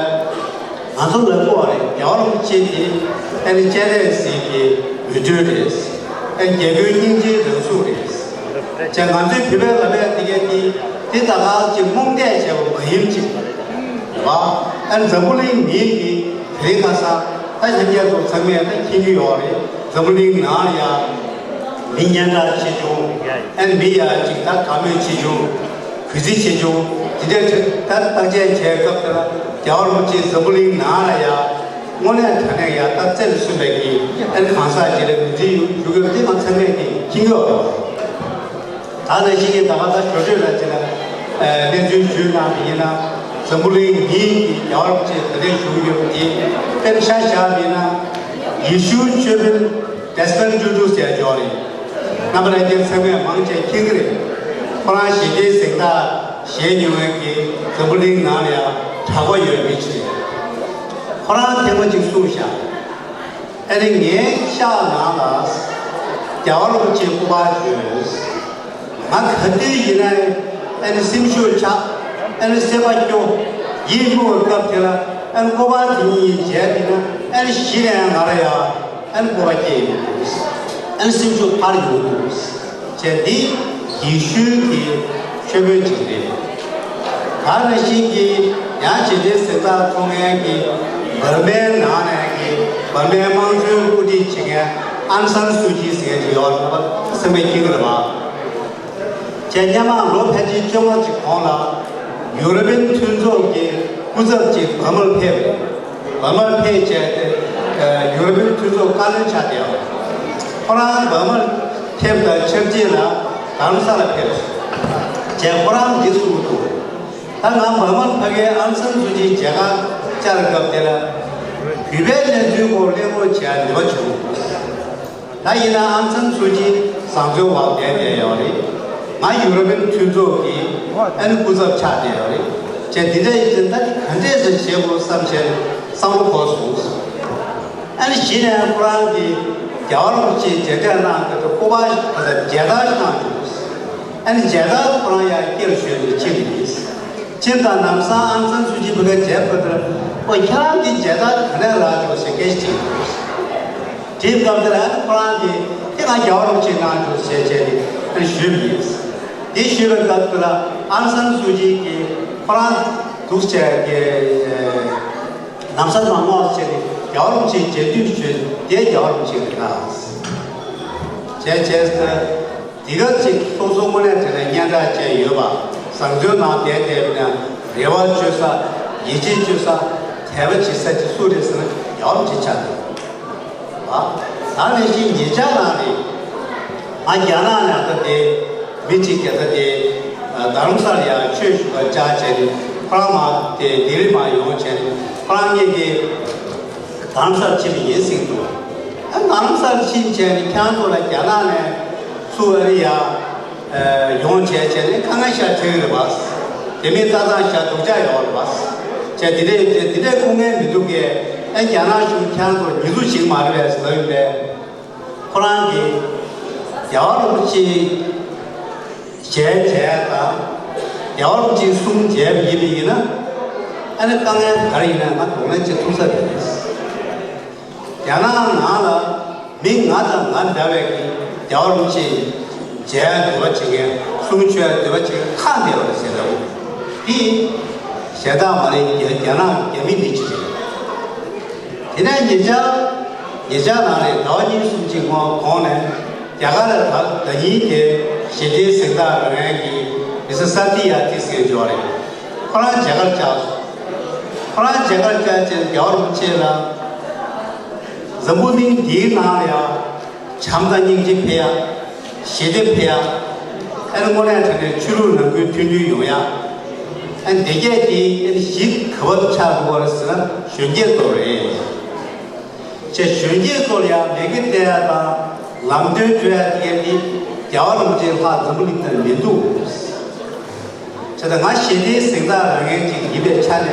ཨ། ང་ཚོ་ལ་གོ་བ་རེད། རྒྱལ་བ་རིན་པོ་ཆེ་དེ་ཨ་ནི་སྤྱན་རས་གཟིགས་ཀྱི་འོད་སྤྲིན་རེད། ཨ་ནི་རྒྱལ་པོའི་སྙིང་རྗེའི་རང་གཟུགས་རེད། ཅེས་ང་ཚོའི་བོད་པའི་ལ་བས་དེ་གས་དེ་དེ་ད་ག་ཅིག་རྨོངས་དད་བྱས་པ་མ་ཡིན་ཅིག་རེད་བ། ཨ་ནི་འཛམ་བུ་གླིང་མིའི་གི་དེ་རིང་ཁ་སང་ད་ཤ་རྒྱལ་ཚོ་ཚང་མས་ད་མཁྱེན་གྱི་ཡོད་རེད། འཛམ་བུ་གླིང་ནང་ཡ་མི་སྙན་གྲགས་ཆེ་ཆུང་། ཨ་ནི་མི་ཡ་ཅིག་ད་དགའ་མོས་ཆེ་ཆུང་། གུས་བརྩི་ཆེ་ཆུང་། དེ་འདྲའི་ད་བརྟག་དཔྱད་བྱས་སྐབས་དེ་ལ་རྒྱལ་བ་རིན་པོ་ཆེ་འཛམ་བུ་གླིང་ནང་ལ་ཡ་དངོས་གནས་དྲང་གནས་ཡ་ད་བཙལ་སོན་པའི་གི་ཨ་ནི་གང་ཟག་ཅིག་ལ་གུས་བརྩི་ཡོད་ཡོད་དགོས་དེ་ང་ཚང་མས་དེ་མཁྱེན་གྱི་ཡོད་རེད། ད་ནང་བཞིན་གྱི་ད་ག་ད་ཞོ་སྟོད་ལ་ཅིག་ལ་གནས་ཚུལ་ཞུས་གནང་དེ་ཡིན་ན་ འཛམ་བུ་གླིང་མིའི་གི་རྒྱལ་བ་རིན་པོ་ཆེ་དེ་འདྲས་བཞུགས་ཡོད་པ་དེ་དཔེར་ཆ་བཞག་པ་ཡིན་ན། ཡེ་ཤུའི་ཆོས་དཔོན་ཌེ་སི་མོན་ཊུ་ཊུ་ཟེར་ཡ་ཅིག་ཡོད་རེད། རྣམ་པ་ལྷན་རྒྱས་ཚང་མས་མང་ཆེ་མཁྱེན་གྱི་རེད། ཁོ་རང་ཞི་བདེའི་གཟེངས་རྟགས་བཞེས་མྱོང་མཁན་གྱི་འཛམ་བུ་གླིང་ནང་ལ་ཡང་གྲགས་པ་ཡོད་མི་ཅིག་རེད། ཁོ་རང་ཐེངས་མ་གཅིག་གསུངས་བཞག་ཨ་ནི་ངའི་ཤག་ནང་ལ་རྒྱལ་བ་རིན་པོ་ཆེའི་སྐུ་པར་ཡོད། ང་ག་དུས་ཡིན་ན་ཨ་ནི་སེམས་ཤུགས་ཆག་ཨ་ནི་སེམས་པ་སྐྱོ། ཡིད་མུག་པའི་སྐབས་དེ་ལ་ཨ་ནི་སྐུ་པར་དེ་གཉིས་མཇལ་བ་ཡིན་ན་ཨ་ནི་གཞི་ནས་ང་ལ་ཡང་ཨ་ནི་སྤོབས་པ་སྐྱེ་ཡོང་འདུག་ཨ་ནི་སེམས་ཤུགས་འཕར་ཡོང་འདུག་བྱས་འདི་ཡེ་ཤུའི་གི་ཆོས་དཔོན་ཅིག་རེད། ད་ནང་བཞིན་གྱི་ཡང་ཞི་བདེའི་གཟེངས་རྟགས་ཐོབ་མཁན་གྱི་འབར་མའི་ནང་ནས་ཀྱི་འབར་མའི་དམངས་གཙོའི་དབུ་ཁྲིད་བྱེད་མཁན་ཨང་སན་སུའུ་ཅི་ཟེར་མཁན་ཅིག་ཡོད་རེད་པ། སེམས་པ་སྐྱིད་གི་རེད་པ། བྱས་སྔོན་མ་ལོ་ཕལ་ཆེར་བཅོ་ལྔ་ཅིག་གོང་ལ་ཡུ་རོ་པན་མཐུན་ཚོགས་ཀྱི་སྐུ་ཚབ་ཅིག་འབར་མར་ཕེབས་རེད། འབར་མར་ཕེབས་བྱས་ཏེ་ཡུ་རོ་པན་མཐུན་ཚོགས་བཀའ་བློན་ཆགས་བསྡད་ཡོད། ཁོ་རང་འབར་མར་ཕེབས་དང་ཆབས་ཅིག་ལ་རྡ་རམ་ས་ལ་ཕེབས་སོང་། བྱས་ཁོ་རང་འདི་གསུངས་འདུག་ད་ང་འབར་མར་ཕ་གིའི་ཨང་སན་སུའུ་ཅིའི་མཇལ་ཁ་བཅར་སྐབས་དེ་ལ་བོད་པའི་གནས་ཚུལ་སྐོར་གླེང་རོགས་བྱས་འདོད་པ་བྱུང་། ད་ཡིན་ན་ཨང་སན་སུའུ་ཅི་བཟང་བཙོན་འོག་བསྡད་བསྡད་ཡོད་རེད། ང་ཡུ་རོ་པན་མཐུན་ཚོགས་ཀྱི་ཨ་ནི་སྐུ་ཚབ་ཆགས་བསྡད་ཡོད་རེད། བྱས་འདི་འདྲ་ཡིན་ཙང་ད་འདི་ག་འདྲས་སེ་བྱེད་དགོས་བསམ་བྱས་བསམ་བློ་འཁོར་སོང་། ཨ་ནི་གཞི་ནས་ཁོ་རང་གིས་རྒྱལ་བ་རིན་པོ་ཆེ་མཇལ་འཕྲད་གནང་སྐབས་སུ་སྐུ་པར་ཞིག་ཕར་མཇལ་དར་ཞིག་གནང་བྱུང་། ཨ་ནི་མཇལ་དར་ཁོ་རང་ཡང་སྐྱེལ་ཞོན་ནས་ཕྱིན་པ་ཡིན། ཕྱིན་དང་ལམ་སང་ཨང་སན་སུའུ་ཅི་ཕ་གིར་མཇལ་སྐབས་དེར་ཨོ་ཁྱེད་རང་གིས་མཇལ་དར་ག་ནས་རག་བྱུང་ཟེར་སྐད་ཆ་དྲིས་འདུག་དྲིས་སྐབས་དེར་ཨ་ནི་ཁོ་རང་གིས་དེ་ང་རྒྱལ་བ་རིན་པོ་ཆེས་གནང་བྱུང་ཟེར་བྱས་ནས་ཨ་ནི་ཞུས་པ་ཡིན། དེ་ཞུས་པའི་སྐབས་དེ་ལ་ཨང་སན་སུའུ་ཅི་གིས་ཁོ་རང་འདུག་བྱས་ཀྱི། ལམ་སང་མ་ངོ་ཟེར་ནས་རྒྱལ་བ་རིན་པོ་ཆེའི་མཇལ་དུས་ཞུས་དེ་རྒྱལ་བ་རིན་པོ་ཆེ་རེད་ད། བྱས་བྱས་ཏེ་འདི་ག་ཅིག་སོ་སོ་དངོས་གནས་དྲང་གནས་སྙན་གྲགས་ཅན་ཡོད་པ། བཟང་བཙོན་ནང་བསྡད་བསྡད་པ་ན་རེ་བ་བཅོལ་ས་ཡིད་ཆེས་བཅོལ་ས་དད་པ་བྱེད་ས་ཅིག་སུ་རེད་ཟེར་ན་རྒྱལ་བ་རིན་པོ་ཆེ་ཆགས་འདུག་བ། ད་ནང་བཞིན་ཉེ་ཆར་ནང་རེད། ང་རྒྱ་ནག་ནས་ད་དེ་མི་གཅིག་གིས་ད་དེ་རྡ་རམ་ས་ལ་ཡང་ཆོས་ཞུ་བར་བཅར་བྱས་ནས་ཁོ་རང་མར་དེ་ལྡི་ལི་མར་ཡོང་བྱས་ནས་ཁོ་རང་གཉིས་ཀྱིས་རྡ་རམ་ས་ལ་ཕྱིན་པ་ཡིན་ཟེར་གྱི་འདུག་ཨ་རྡ་རམ་ས་ལ་ཕྱིན་བྱས་ནས་ཁྱེད་རང་ཚོ་ལ་རྒྱ་ནག་ནས་ཚུར་ཨ་རི་ཡར་ཡོང་བྱས་བྱས་ནས་དཀའ་ངལ་ཤར་ཐོན་ཡོད་རེད་པ། དེ་མིན་ལྟ་སྟངས་ཤར་སྡུག་ཅག་ཡོད་རེད་པ། བྱས་དེ་འདྲས་དེ་འདྲས་ཁུངས་སྐྱེལ་མི་འདུག་གས། ཨ་རྒྱ་ནག་གཞུང་ཁྱེད་རང་ཚོ་ཉེས་འཛུགས་བྱེད་ཀྱི་མ་རེད་པས་ཟེར་ལབ་ཡོད་པས། ཁོ་རང་གིས་རྒྱལ་བ་རིན་པོ་ཆེ་མཇལ་མཇལ་དང་། རྒྱལ་བ་རིན་པོ་ཆེ་གསུང་མཇལ་བ་ཡིན་པ་ཡིན་ན། ཨ་ནི་དཀའ་ངལ་ག་རེ་ཡིན་ན་ང་གདོང་ལེན་བྱེད་ཐུབ་ས་རེད། རྒྱ་ནག་ནང་ལ་མི་ང་དང་ང་འདྲ་བའི་གི་རྒྱལ་བ་རིན་པོ་ཆེ་མཇལ་འདོད་པ་བྱེད་མཁན། གསུང་ཆོས་འདོད་པ་བྱེད་མཁན་ཁག་བསྡད་པ་རེད་ཟེར་ལབ། འདི་གཞན་དག་མ་རེད། རྒྱ་རྒྱ་ནག་རྒྱ་མི་འདི་ཅིག་རེད། དེ་ནས་ཉེ་ཆར་ཉེ་ཆར་ནང་ནས་ཟླ་བ་གཉིས་གསུམ་གཅིག་གོང་གོང་ནས་རྒྱ་གར་ལ་ད་ད་ཉིན་དེ་ཞི་བདེའི་གཟེངས་རྟགས་རག་མཁན་གྱི་མི་སེར་ས་ཏི་ཡ་ཏི་ཟེར་མཁན་ཅིག་ཡོད་རེད། ཁོ་རང་མཇལ་ཁར་བཅར་སོང་། ཁོ་རང་མཇལ་ཁར་བཅར་བྱས་རྒྱལ་བ་རིན་པོ་ཆེ་ལ་འཛམ་བུ་གླིང་འདིའི་ནང་ལ་ཡང་བྱམས་དང་སྙིང་རྗེ་འཕེལ་ཡ། ཞི་བདེ་འཕེལ་ཡ། ཨ་ནི་དངོས་གནས་དྲང་གནས་ཆོས་ལུགས་ནང་ཁུལ་མཐུན་སྒྲིལ་ཡོང་ཡ། ཨ་ནི་འདི་གས་དེ་ཨ་ནི་གཞི་ག་པར་ཆགས་འགྲོ་བ་རེད་ཟེར་ན་གཞོན་སྐྱེས་ཚོ་རེད། ཅེས་གཞོན་སྐྱེས་ཚོར་ཡང་ལས་འགན་སྤྲད་ཡ་དང་ལམ་སྟོན་སྤྲོད་ཡ་དེ་གས་དེ་རྒྱལ་བ་རིན་པོ་ཆེ་ལྷག་འཛམ་བུ་གླིང་སྟེང་མི་འདུག་བྱས་ཙང་ང་ཞི་བདེའི་གཟེངས་རྟགས་རག་མཁན་ཅིག་ཡིན་པའི་ཆ་ནས།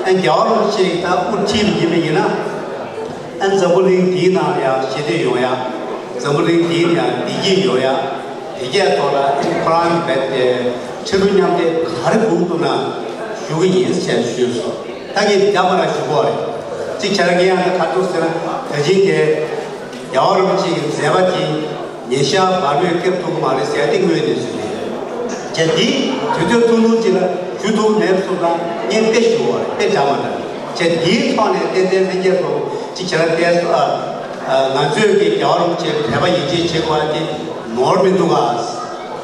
ཨ་རྒྱལ་བ་རིན་པོ་ཆེ་ད་དབུ་ཁྲིད་པ་ཡིན་པ་ཡིན་ན། ཨ་འཛམ་བུ་གླིང་འདིའི་ནང་ལ་ཡང་ཞི་བདེ་ཡོང་ཡ། འཛམ་བུ་གླིང་འདིའི་ནང་བདེ་སྐྱིད་ཡོང་ཡ། དེ་གས་ཐོག་ལ་ཁོ་རང་གི་བེད་དེ་ཁྲི་ལོ་མཉམ་འདེགས་ག་རེ་དགོས་འདུག་ན་ཞུ་གི་ཡིན་ཟེར་ཞུས་སོང་། ད་ངས་རྒྱ་མ་ར་ཞུ་གོ་རེད། གཅིག་བྱས་ན་ངས་ཡང་ད་ག་འདུག་ཟེར་ན་ད་ཅིང་དེ་རྒྱལ་བ་རིན་པོ་ཆེ་གི་མཛད་པ་དེ། ཉིན་ཞག་བར་མོས་སྐྱོབ་ཐུབ་ཀྱི་མ་རེད་ཟེར་ཏེ་དངོས་གནས་སུ་རེད། བྱས་འདི་དུས་ཚོད་ཐུང་ཐུང་ཅིག་ལ་ཞུ་ཐུབ་མེད་སོང་ཙང་ངས་དཔེ་ཞུ་བ་རེད། དཔེ་འདྲ་མ་འདྲ། བྱས་འདིའི་ཐོག་ནས་ཏན་ཏན་ལྷན་རྒྱས་ཚོ་ཅིག་བྱས་ན་བལྟས་སོ། ཨ་ཨ་ང་ཚོས་ཀྱི་རྒྱལ་བ་རིན་པོ་ཆེར་དད་པ་ཡིད་ཆེས་བྱེད་དགོས་པ་དེ་ནོར་མི་འདུག་ག་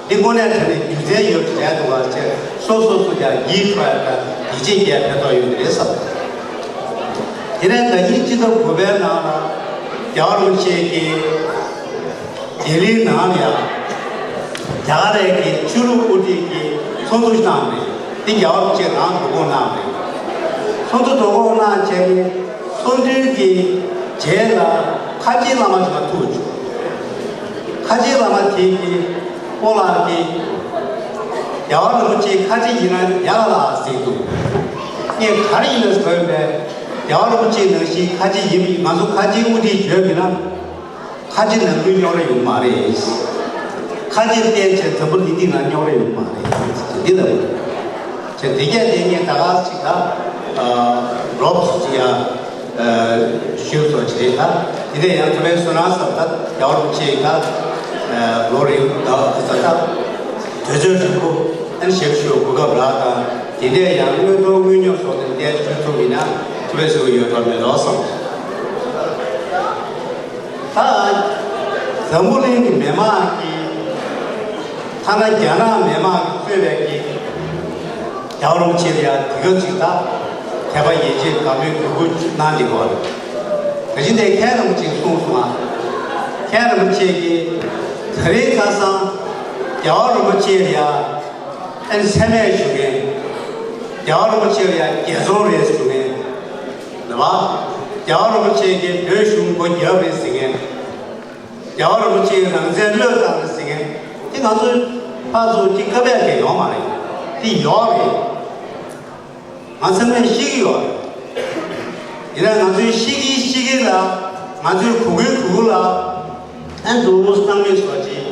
འདི་དངོས་གནས་དྲང་གནས་རྒྱུ་མཚན་ཡོད་པ་རེད་འདུག་ག་བྱས་སོ་སོ་སོ་ཀྱང་ཡིད་འཕྲོག་ཡ་དང་ཡིད་ཆེས་རྒྱས་ཕན་ཐོགས་ཡོད་ཀྱི་རེད་བསམ། དེ་ནས་ཟླ་ཉིན་སྤྱི་ཟླ་དགུ་པའི་ནང་ལ་རྒྱལ་བ་རིན་པོ་ཆེ་གིས། ལྡི་ལིའི་ནང་ལ་ཡང་རྒྱ་གར་རྒྱལ་ཁབ་ཀྱི་ཆོས་ལུགས་དབུ་ཁྲིད་ཀྱི་ཚོགས་འདུ་ཞིག་བཏང་བ་རེད། དེ་རྒྱལ་བ་རིན་པོ་ཆེས་རང་བསྡུ་སྐོང་གནང་བ་རེད། ཁོང་ཚོ་བསྡུ་སྐོང་གནང་བྱས་ནས་གསུང་འདུན་གྱི་རྗེས་ལ་ཁ་ཆེའི་བླ་མ་ཞིག་ལ་ཐུག་བྱུང་། ཁ་ཆེའི་བླ་མ་དེ་གིས་སྤོ་ལགས་ཀྱིས་རྒྱལ་བ་རིན་པོ་ཆེ་ཁ་ཆེ་ཡིན་ན་ཡག་ལ་ཟེར་འདུག་ངས་ག་རེ་ཡིན་ན་ཟེར་བས། རྒྱལ་བ་རིན་པོ་ཆེ་ནང་བཞིན་ཁ་ཆེ་ཡིན། ང་ཚོ་ཁ་ཆེའི་དབུ་ཁྲིད་བྱོན་མིན་ན། ཁ་ཆེ་ནང་ཁུལ་རྙོག་དྲ་ཡོང་མ་རེད། ཁ་ཆེ་བསྟེན་བྱས་འཛམ་བུ་གླིང་འདི་ན་རྙོག་དྲ་ཡོང་མ་རེད། འདི་ལ་བྱས་དེ་གས་དེ་ངས་ད་ག་ཅིག་ད་རོབ་ཅིག་ཡ་ཞུས་སོ་བྱས། ད་དེ་ནས་ཡང་ཐུབ་པའི་བསོད་ནམས་བསམ། ད་རྒྱལ་བ་རིན་པོ་ཆེ་ད་ལོ་རེ་ད་ད་ད་དུས་ཚོད་རིང་པོ་ཨན་ཞིབ་ཞུ་གོ་སྐབས་རག་དང་། དེ་ནས་ཡང་དངོས་དོན་དངོས་སྙོམས་སོགས་དེ་འདས་ཞུ་ཐུབ་མིན་ན་ཐུབ་པའི་གཟུགས་ཡོད་དོ་མེད་དོ་བསམ། ད་འཛམ་བུ་གླིང་གི་མི་མང་གིས། ཐ་ན་རྒྱ་ནག་མི་མང་གིས་གཙོས་པའི་གི་རྒྱལ་བ་རིན་པོ་ཆེ་ལ་ཡང་དེ་ག་ཅིག་ད་དད་པ་ཡིད་ཆེས་དགའ་མོས་གུས་བཀུར་གནང་བསྡད་ཡོད་རེད། ད་གིན་དེ་མཁན་རིན་པོ་ཆེས་གསུངས་སོང་ང་། མཁན་རིན་པོ་ཆེ་གིས་ད་རེས་ཁ་སང་རྒྱལ་བ་རིན་པོ་ཆེ་ལ་ཡང་ཨན་མཚན་སྨད་ཞུ་མཁན། རྒྱལ་བ་རིན་པོ་ཆེ་ལ་ཡང་རྒྱལ་ཚོང་རེད་ཞུ་མཁན། རེད་པ། རྒྱལ་བ་རིན་པོ་ཆེ་གིས་བོད་གཞུང་སྒོ་བརྒྱབ་རེད་ཟེར་མཁན། རྒྱལ་བ་རིན་པོ་ཆེའི་རང་བཙན་བློས་བཏང་རེད་ཟེར་མཁན་དེ་ང་ཚོའི་ཕར་ཚུར་གཅིག་བཀའ་བས་ཀྱི་ཡོད་མ་རེད། དེ་ཡོད་རེད། ང་ཚང་མས་ཤེས་ཀྱི་ཡོད་རེད། ཡིན་ན་ང་ཚོའི་ཤེས་ཀྱི་ཤེས་ཀྱི་ལ། ང་ཚོའི་གོ་གི་གོ་གི་ལ། ཨན་དུ་སྣང་མེད་བཟོ་ཅིག་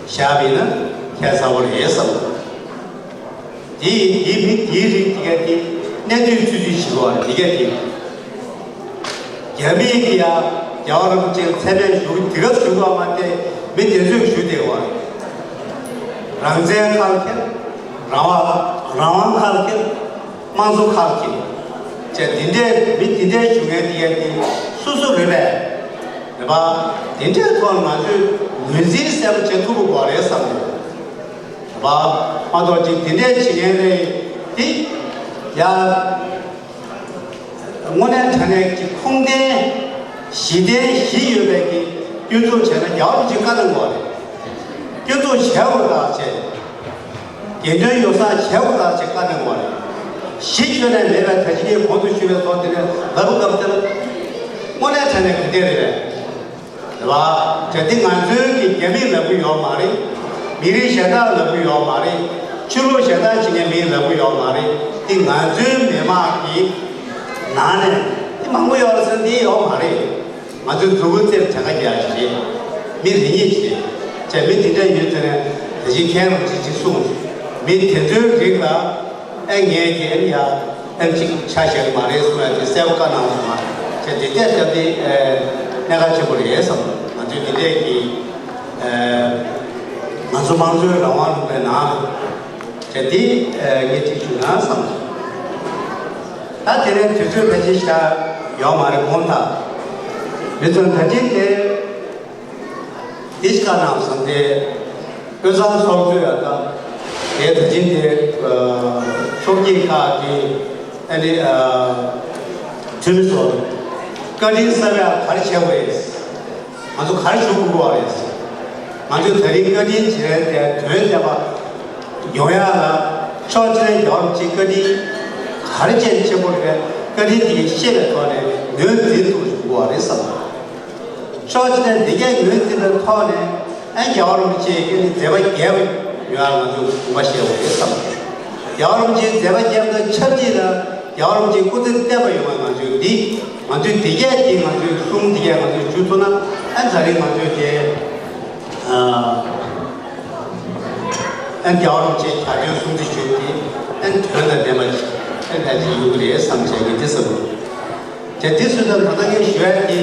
བཞག་པ་ཡིན་ན་ཁྱད་མཚར་པོ་རེད་བསམ། དེ་དེ་མི་དེའི་རིགས་དེ་ག་དེ་གནས་དུས་ཚུལ་ཚུལ་ཞིག་བ་དེ་ག་དེ། རྒྱ་མིས་ཀྱི་ཡ་རྒྱལ་བ་རིན་པོ་ཆེ་མཚན་སྨད་ཞུ་དེ་ག་ཞུ་བ་མ་གཏོགས་མི་དེ་ཚོས་ཞུ་བསྡད་པ་རེད། རང་བཙན་ཁ་ལ་འཁྱེར། རང་དབང་རང་དབང་ཁ་ལ་འཁྱེར། དམངས་གཙོ་ཁ་ལ་འཁྱེར། ཅེས་དེ་འདྲའི་མི་དེ་འདྲའི་ཞུ་མཁན་དེ་ག་དེ་སུ་སུ་རེད་པས། རེད་པ། དེ་འདྲའི་ཐོག་ང་ཚོས་ངོས་འཛིན་གསལ་པོ་བྱེད་ཐུབ་དགོས་པ་རེད་བསམ་ཡོད། རེད་པ། མ་གཏོགས་ཅིག་དེ་འདྲའི་བྱེད་མཁན་རེད་དེ། ཡ། དངོས་གནས་དྲང་གནས་ཀྱི་ཁུངས་ལྡན་གཞི་རྟེན་བཞི་ཡོད་པའི་གི་སྐྱོན་འཛུགས་བྱས་ན་རྒྱལ་བ་རིན་པོ་ཆེས་བཀའ་གནང་དགོས་རེད། སྐྱོན་འཛུགས་བྱས་དགོས་ཐག་བཅད། དགེ་འདུན་ཡོ་བསྲང་བྱས་དགོས་ཐག་བཅད་བཀའ་གནང་དགོས་རེད། གཞི་ཁྱོན་ནས་མེད་པའི་ད་ཅི་གའི་གོང་དུ་ཞུས་པའི་ཐོག་དེ་ནས་ལབ་སྐབས་དེ་ལ་དངོས་གནས་དྲང་གནས་ག་འདྲ་རེད་པས། རེད་པ། དེ་འདི་ང་ཚོའི་གི་རྒྱ་མིས་ལབ་གི་ཡོད་མ་རེད། མི་རིགས་གཞན་དག་ལབ་གི་ཡོད་མ་རེད། ཆོས་ལུགས་གཞན་དག་ཅིག་ནས་མིས་ལབ་གི་ཡོད་མ་རེད། འདི་ང་ཚོའི་མི་མང་གི་ནང་ནས་འདི་མང་པོ་ཡོད་རེད་ཟེར་འདི་ཡོད་མ་རེད། ང་ཚོའི་མཛུབ་གུ་རྩེར་གྱང་ཁ་རྒྱག་ཞིག་རེད། མི་རེ་གཉིས་ཤིག་རེད། བྱས་མི་འདི་འདྲ་ཡོད་ཚེ་ནས་ད་གིན་མཁན་རིན་པོ་ཆེས་གཅིག་གསུངས། མི་དེ་ཚོའི་རིགས་ལ། ཨེ་ངས་ཀྱི་ཨེ་ཡ་ཨེ་གཅིག་ཆ་བཞག་གི་མ་རེད་གསུངས་ཡ་དེ་གསལ་པོ་བཀའ་གནང་སོང་ང་། བྱས་དེ་སྐད་བརྒྱབ་དེ་ཨེ་གནད་འགག་ཆེན་པོ་རེད་བསམ། ང་ཚོས་དེ་འདྲས་ཀྱི་ཨེ་ང་ཚོ་དམངས་གཙོའི་རང་དབང་ལུང་པའི་ནང་བྱས་དེ་ཨེ་ངས་གཅིག་ཞུ་ན་བསམ། ད་དེ་ནས་དུས་ཚོད་ཕལ་ཆེར་ཤར་ཡོད་མ་རེད་དགོངས་དག་མི་ཚོ་ད་གིན་དེ། དེ་ཅི་ག་ནང་བཟང་སྟེ། དཔེ་བཟང་ཚོགས་གཙོས་ཡ་ད། དེ་ད་ཅི་དེ། ཚོགས་སྐྱིད་ཁག་གི་ཨ་ནི། འཐུས་མི་ཚོ། བཀའ་དྲིན་གསབ་ཡ་ག་རེ་བྱེད་དགོས་རེད། ང་ཚོ་ག་རེ་ཞུ་དགོས་པ་རེད། ང་ཚོས་ད་རིང་བཀའ་དྲིན་བྱེད་རན་དེ་དོན་བདེན་པ་ཡོང་ཡ་ལ། ཕྱོགས་གཅིག་ནས་རྒྱལ་བ་རིན་པོ་ཆེའི་བཀའ་དྲིན་ག་རེ་བྱས་ཆེན་པོ་རེད། བཀའ་དྲིན་དེ་ཤེས་པའི་ཐོག་ནས་ངོས་འཛིན་ཐུབ་པ་ཞིག་དགོས་པ་རེད་བསམ། ཕྱོགས་གཅིག་ནས་འདི་གས་ངོས་འཛིན་པའི་ཐོག་ནས་ཨ་རྒྱལ་བ་རིན་པོ་ཆེའི་སྐད་ནི་མཛད་པ་རྒྱས་པ་ཡོད་ང་ཚོས་དགོངས་པ་བཞེས་པ་རེད་བསམ། རྒྱལ་བ་རིན་པོ་ཆེའི་མཛད་པ་རྒྱས་པ་དང་ཆབས་ཅིག་ལ་རྒྱལ་བ་རིན་པོ་ཆེའི་སྐུ་ཚེ་བརྟན་པ་ཡོང་བ་ང་ཚོས་འདི་ང་ཚོས་འདི་གས་དེ་ང་ཚོས་གསུང་འདི་གས་ང་ཚོས་ཞུ་ཐུབ་ན་ཨ་ད་རེས་ང་ཚོས་དེ་ཨ་རྒྱལ་བ་རིན་པོ་ཆེའི་གྱ་སྟོན་སྲུང་བརྩི་ཞུ་དེ་ཨ་དོན་དང་ལྡན་པ་ཞིག་ཨ་ད་ཅིག་ཡོང་གི་རེད་བསམ་བྱས་ཀྱི་འདི་བསམ། དེ་དུས་སུ་ད་ད་ལྟ་ངས་ཞུ་ཡ་དེ་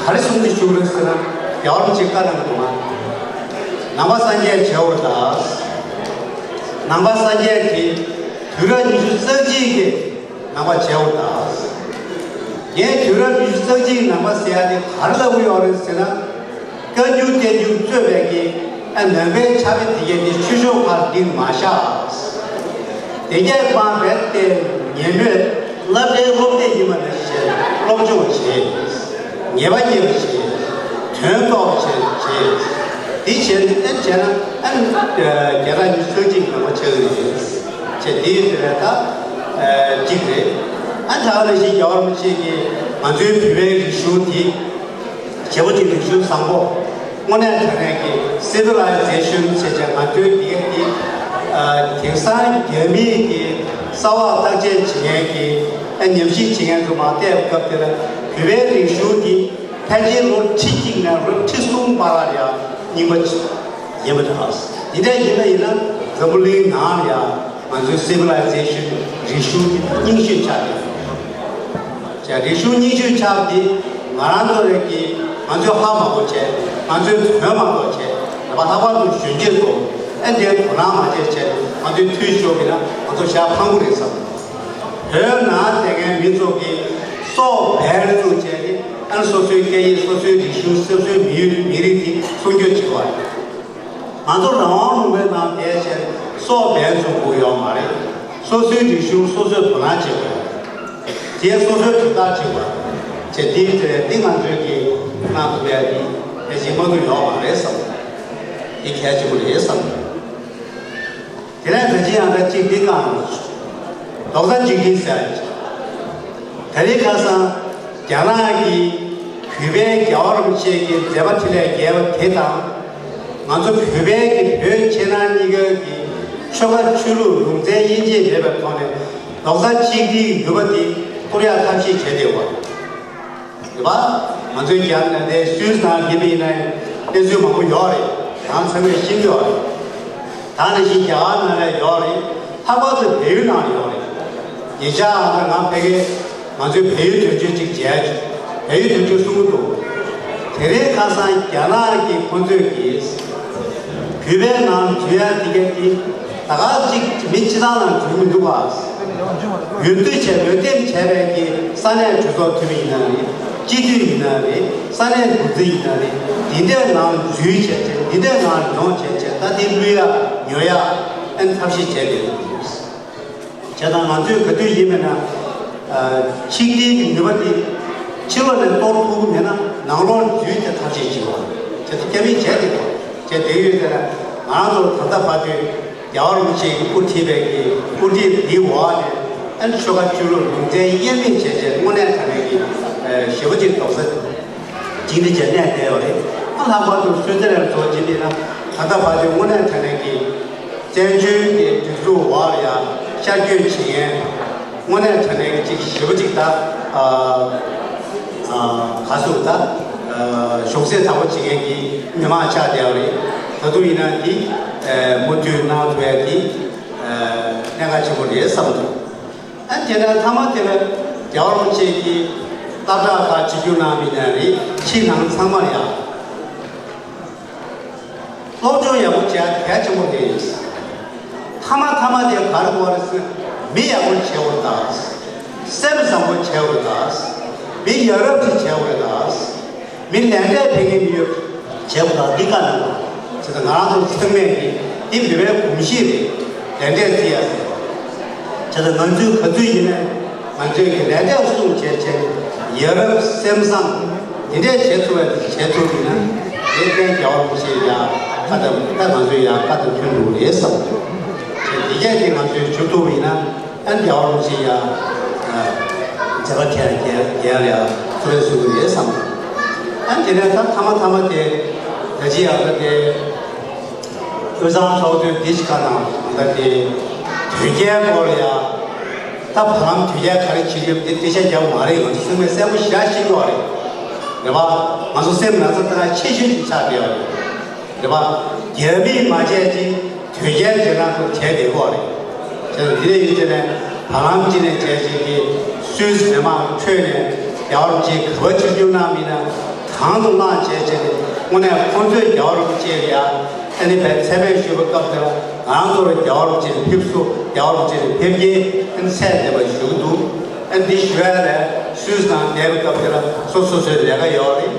ག་རེ་གསུང་དུ་བཅུག་རེད་ཟེར་ན། རྒྱལ་བ་རིན་པོ་ཆེས་བཀའ་གནང་འདུག་ཨ། ནང་པ་སངས་རྒྱས་བྱེད་འོ་ད། ནང་པ་སངས་རྒྱས་དེ་དུས་རབས་ཉི་ཤུ་རྩ་གཅིག་གི་ནང་པ་བྱེད་འོ་ད། ངས་དུས་རབས་ཉི་ཤུ་རྩ་གཅིག་གི་ནང་པ་ཟེར་ཡ་དེ་ག་རེ་ལབ་གི་ཡོད་རེད་ཟེར་ན། བཀའ་འགྱུར་བསྟན་འགྱུར་གཙོས་པའི་གི་ཨ་ནང་པའི་ཕྱག་དཔེ་དེ་གས་དེ་ཆོས་ཕྱོགས་ཁག་འདིར་མ་བཞག་དེ་གས་དཔང་རྦད་དེ་ཉན་མོད་བསླབ་གྲྭའི་སློབ་དེབ་ཡིན་པ་ནང་བཞིན་སློབ་སྦྱོང་བྱེད། ངེས་པ་རྙེད་པ་བྱེད། དོན་རྟོགས་པ་བྱེད་བྱེད། འདི་བྱས་ནས་ཨ་བྱས་ན་ཨ་རྒྱལ་དར་ཉི་ཤུ་རྩ་གཅིག་ནང་པ་ཆགས་ཀྱི་རེད། དེའི་དེ་ལས་ད་གཅིག་རེད། ཨ་ད་ག་ནང་བཞིན་རྒྱལ་བ་རིན་པོ་ཆེ་གིས་ང་ཚོའི་བོད་པའི་རིག་གཞུང་དེ་བྱེད་པོ་དེ་རིག་གཞུང་བཟང་པོ། དངོས་གནས་དྲང་གནས་ཀྱི་སི་ཝི་ལའི་ཛེ་ཤན་བྱས་བྱས་ང་ཚོའི་དེ་ག་དེ་དེང་སང་རྒྱ་མིའི་གི་གསར་བ་བརྟག་དཔྱད་བྱེད་མཁན་གྱི་ཨ་ཉམས་ཞིབ་བྱེད་མཁན་ཚོ་མར་བལྟས་སྐབས་དེ་ལ་བོད་པའི་རིག་གཞུང་དེ་ཕལ་ཆེར་ལོ་ཁྲི་གཅིག་ནས་ལོ་ཁྲི་གསུམ་བར་ལ་ཡང་རྙིང་པ་ཡིན་པ་འདྲ། འདི་འདྲ་ཡིན་པ་ཡིན་ན་འཛམ་བུ་གླིང་ནང་ལ་ཡང་ང་ཚོའི་སི་ཝི་ལའི་ཛེ་ཤན་རིག་གཞུང་དེ་རྙིང་ཤོས་ཆགས་ཡོད། ཅེས་རིག་གཞུང་རྙིང་ཤོས་ཆགས་དེ་ང་རང་ཚོ་རེད་ཀྱི་ང་ཚོས་ཧ་མ་གོ་བྱས། ང་ཚོས་དོན་མ་གཏོགས་བྱས། ད་པ་ལྷག་པར་དུ་གཞོན་སྐྱེས་ཚོ་ཨེ་འདྲའི་དོ་སྣང་མ་བྱས་བྱས་ང་ཚོས་འཐུས་ཤོར་གྱི་ན་ང་ཚོ་ཞག་ཕངས་པོ་རེད་བསམ། བོད་ནང་བསྡད་མཁན་མི་ཚོ་གི་སྲོག་སྦལ་བཙུགས་བྱས་ཏེ་ཨ་ནི་སོ་སོའི་སྐད་ཡིག་སོ་སོའི་རིག་གཞུང་སོ་སོའི་མི་ཡུལ་མི་རིགས་དེ་སྲུང་སྐྱོབ་བྱེད་པ་རེད། ང་ཚོ་རང་དབང་ལུང་པའི་ནང་བསྡད་བྱས་སྲོག་སྦལ་བཙུགས་དགོས་ཡོད་མ་རེད། སོ་སོའི་རིག་གཞུང་སོ་སོས་དོ་སྣང་བྱེད་དགོས། དེ་སོ་སོའི་དོན་དག་བྱེད་དགོས། བྱས་དེ་དེ་འདི་ང་ཚོས་ཀྱི་གནང་ཐུབ་ཡ་དེ་ཕལ་ཆེར་མ་གཏོགས་ཡོད་མ་རེད་བསམ། དེ་གལ་ཆེན་པོ་རེད་བསམ། དེ་ནས་ད་ཅི་ཡང་ད་གཅིག་འདི་བཀའ་གནང་། རྡོག་རྩ་གཅིག་སྒྲིལ་ཟེར་ཡ་ཅིག་ད་རེས་ཁ་སང་རྒྱ་ནག་གིས་བོད་པའི་རྒྱལ་བ་རིན་པོ་ཆེ་གི་མཛད་པ་འཕྲིན་ལས་རྒྱས་པ་དེ་དང་། ང་ཚོ་བོད་པའི་གི་བོད་ཕྱི་ནང་གཉིས་ཀའི་གི་ཆོལ་ཁ་ཆོས་ལུགས་ལུང་ཚན་དབྱེ་འབྱེད་མེད་པའི་ཐོག་ནས་རྡོག་རྩ་གཅིག་སྒྲིལ་ནུས་པ་དེ་གཏོར་ཡག་ཐབས་ཤེས་བྱས་བསྡད་པ། རེད་པ། ང་ཚོའི་རྒྱ་ནང་དེ་སུད་སི་ནང་ཡིན་པ་ཡིན་ན་གནས་ཚུལ་མང་པོ་ཡོད་རེད། ཡང་ཚང་མས་ཤེས་ཀྱི་ཡོད་རེད། ད་ནང་བཞིན་རྒྱ་གར་ནང་ལ་ཡོད་རེད། ལྷག་པར་དུ་བལ་ཡུལ་ནང་ཡོད་རེད། ཉེ་ཆར་ང་ང་ཕ་གིར་ང་ཚོའི་བལ་ཡུལ་དོན་གཅོད་ཅིག་མཇལ། བལ་ཡུལ་དོན་གཅོད་གསུང་གི་འདུག་དེ་རིང་ཁ་སང་རྒྱ་ནག་གི་ཁོང་ཚོས་ཀྱིས་བོད་པའི་ནང་འཛུལ་ཡ་དེ་ག་དེ་ད་ག་ཅིག་མི་སྤྱི་བཏང་ནང་འཛུལ་མི་འདུག་ག་ཡོན་བསྡུ་བྱས་ཡོན་ཏན་བྱས་པའི་གི་ས་གནས་གྲོས་ཚོགས་འཐུས་མི་ཡིན་ན་རེད། སྤྱི་འཐུས་ཡིན་ན་རེད། ས་གནས་འགོ་འཛིན་ཡིན་ན་རེད། འདི་འདྲའི་ནང་འཛུལ་བྱས་བྱས་འདི་འདྲའི་ནང་ལྗོངས་བྱས་བྱས་ད་འདི་བླུ་ཡ་ཉོ་ཡ་ཨན་ཐབས་ཤེས་བྱས་ཏེ། བྱས་ཙང་ང་ཚོས་ག་དུས་ཡིན་མིན་ན། ཆིག་སྒྲིལ་གྱི་ནུས་པ་འདི་ཕྱི་ལོགས་ནས་གཏོར་ཐུབ་ཀྱི་མེད་ན་ནང་ལོགས་འཛུལ་ཏེ་ཐབས་ཤེས་བྱེད་དགོས། བྱས་ཙང་རྒྱ་མིས་བྱས་ཏེ་དགོས། བྱས་དེ་ཡོད་ཙང་ང་རང་ཚོ་ད་ལྟ་བར་དུ་རྒྱལ་བ་རིན་པོ་ཆེས་དབུ་ཁྲིད་པའི་གི་དབུ་ཁྲིད་འདིའི་འོག་ནས་ཨ་ནི་ཆོལ་ཁ་ཆོས་ལུགས་ལུང་ཚན་དབྱེར་མེད་བྱས་བྱས་དངོས་གནས་དྲང་གནས་ཀྱི་ཞེ་པོ་ཅིག་རྡོག་རྩ་གཅིག་སྒྲིལ་བྱས་གནས་བསྡད་ཡོད་རེད། ཨ་ལྷག་པར་དུ་སུད་སི་ལན་གཙོ་བོ་བྱེད་པ་ཡིན་ན་ད་ལྟ་བར་དུ་དངོས་གནས་དྲང་གནས་ཀྱི་བཙན་བྱོལ་གྱི་སྒྲིག་འཛུགས་འོག་ལ་ཡང་ཤར་བསྐྱོད་བྱེད་མཁན་དངོས་གནས་དྲང་གནས་ཀྱི་ཅིག་ཞེ་པོ་ཅིག་ད་ཨ་ཨ་ག་ཟེར་ད་ཨ་གཞུང་སྲིད་དྲག་པོ་བྱེད་མཁན་གྱི་མི་མང་ཆགས་བསྡད་ཡོད་རེད། ད་དུང་ཡིན་ན་འདི་ཨ་མུ་མཐུད་གནང་ཐུབ་ཡ་འདི་ཨ་གནད་འགག་ཆེན་པོ་རེད་བསམ་འདུག་ཨ་དེ་ནས་མཐའ་མ་དེ་ལ་རྒྱལ་བ་རིན་པོ་ཆེ་གིས་སློབ་གྲྭ་ཁག་ཆིབས་བསྒྱུར་གནང་མི་ནས་རེད། ཕྱི་ནང་ཚང་མར་ཡང་སློབ་སྦྱོང་ཡག་པོ་བྱས་གལ་ཆེན་པོ་རེད། མཐའ་མ་མཐའ་མ་དེ་ག་རེ་དགོས་རེད་ཟེར་ན་མི་ཡག་པོ་བྱེད་དགོས་རེད་ད། སེམས་བཟང་པོ་བྱེད་དགོས་རེད་ད། མི་ཡ་རབས་ཅིག་བྱེད་དགོས་རེད་ད། མི་ལས་འབྲས་ཕན་གྱི་མི་ཡོད་བྱེད་དགོས་ད་འདི་ག་ནང་བྱས་ཙང་ང་རང་ཚོ་ཚང་མས་ཀྱི་འདི་འབད་པའི་གོམས་གཤིས་རེད། ལས་འབྲས་བརྩི་ཡ་ཟེར། བྱས་ཙང་ང་ཚོའི་ག་ཚོད་ཡིན་ནའི་ང་ཚོས་ཀྱི་ལས་འབྲས་སྲུང་བྱས་བྱས་ཡ་རབས་སེམས་བཟང་འདི་འདྲས་བྱེད་ཐུབ་པ་དེ་བྱེད་ཐུབ་ཡིན་ན་དེ་བརྟེན་རྒྱལ་བ་རིན་པོ་ཆེ་ཡ་ཁ་དང་ད་ང་ཚོས་ཡ་ཁ་དང་མཐུན་འགྲོ་རེད་བསམ། བྱས་དེ་གས་དེ་ང་ཚོས་བྱེད་ཐུབ་ཡིན་ན། ཨ་རྒྱལ་བ་རིན་པོ་ཆེ་ཡ། མཛད་པ་ཁྱེད་རྒྱལ་རྒྱལ་ཡ་གསོལ་རས་གསོལ་གི་རེད་བསམ། ཨ་དེ་ནས་ད་མཐའ་མ་མཐའ་མ་དེ་ད་ཅི་ཡག་པ་དེ་དབུས་གཙང་ཚོགས་གཙོས་འདི་ཞིག་ག་དང་ད་དེ་དོལ་རྒྱལ་སྐོར་ལ་ཡ་ད་བར་ལམ་དོལ་རྒྱལ་ག་རེ་བྱེད་ཀྱི་ཡོད་དེ་དེ་ཤ་རྒྱག་མ་རེད། ང་ཚོ་ཚང་མས་གསལ་པོ་ཞེ་དྲག་ཤེས་ཀྱི་ཡོད་རེད། རེད་པ། ང་ཚོ་སེམས་ན་ཚ་ད་ཆེ་ཤོས་ཅིག་ཆགས་བསྡད་ཡོད་རེད། རེད་པ། རྒྱ་མིས་མ་བྱས་ཅིག་དོལ་རྒྱལ་རྗེས་འབྲང་ཚོ་བྱས་བསྡད་ཡོད་རེད། བྱས་ཙང་འདི་ནས་ཡིན་ཙང་ནས་བར་ལམ་གཅིག་ནས་བྱས་ཅིག་གི་སུད་སི་མི་མང་ཁྲོད་ནས་རྒྱལ་བ་རིན་པོ་ཆེ་ག་པར་ཆིབས་བསྒྱུར་གནང་མིན་ན་དང་དུ་བླངས་བྱས་བྱས་ནས་དངོས་གནས་ཁོང་ཚོས་རྒྱལ་བ་རིན་པོ་ཆེ་ལ་ཡ་ཨ་ནི་བས་མཚན་སྨད་ཞུས་པའི་སྐབས་དེར་ང་རང་ཚོར་རྒྱལ་བ་རིན་པོ་ཆེ་ལ་ཕེབས་བསུ་རྒྱལ་བ་རིན་པོ་ཆེ་ལ་ཕེབས་སྐྱེལ་ཨ་ནི་ཚད་ལྡན་པ་ཞུ་གི་འདུག་ཨ་ནི་འདི་ཞུ་ཡ་ལས་སུད་སི་ནང་བསྡད་པའི་སྐབས་དེར་སོ་སོ་སོའི་ལས་ཀ་ཡོད་རེད།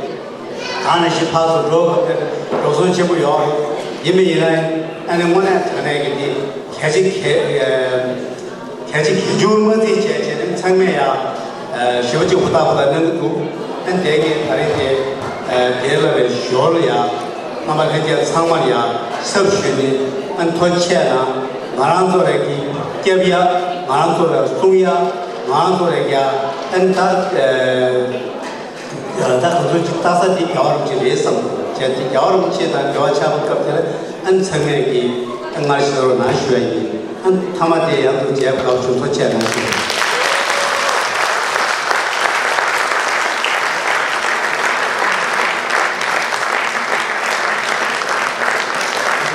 གང་ནས་ཤི་ཕར་ཚུར་འགྲོ་བ་དེར་འགྲོ་སོང་ཆེན་པོ་ཡོད་རེད། ཡིན་མིན་ཡིན་ན་ཨ་ནི་དངོས་གནས་དྲང་གནས་ཀྱི་འདི་གལ་ཆེ་གལ་གལ་ཆེ་གལ་ཆུང་མ་བརྩི་བྱས་བྱས་ནས་ཚང་མས་ཡང་ཞེ་པོ་ཅིག་ཧུར་ཐག་ཧུར་ཐག་གནང་གི་འདུག་ཨ་ནི་དེ་གའི་ད་རེས་དེ་དེ་ལ་བའི་ཞོར་ལ་ཡང་རྣམ་པ་ལྷན་རྒྱས་ཚང་མར་ཡང་གསབ་ཞུས་ནས་ཨ་ནི་ཐུགས་རྗེ་ཆེ་གནང་། ང་རང་ཚོ་རེ་གི་ སྐྱབས་ཡ། ང་རང་ཚོ་ལ་གསུང་ཡ། ང་རང་ཚོ་ལ་ཡ། ཨན་ད་ཨ་ད་ང་ཚོ་ཅིག་ལྟ་ས་དེ་རྒྱལ་བ་རིན་པོ་ཆེ་རེད་བསམ་བྱས་ཏེ། རྒྱལ་བ་རིན་པོ་ཆེ་དང་འབྲེལ་བ་ཆགས་པའི་སྐབས་དེར་ཨན་ཚང་མས་ཀྱིས་སྔར་བཞིན་རོགས་གནང་ཞུ་ཡ་ཡིན། ཨན་མཐའ་མ་དེ་ཡང་དུ་མཇལ་དགོས་བྱུང་ཚོ་བྱས་གནང་ཞུ།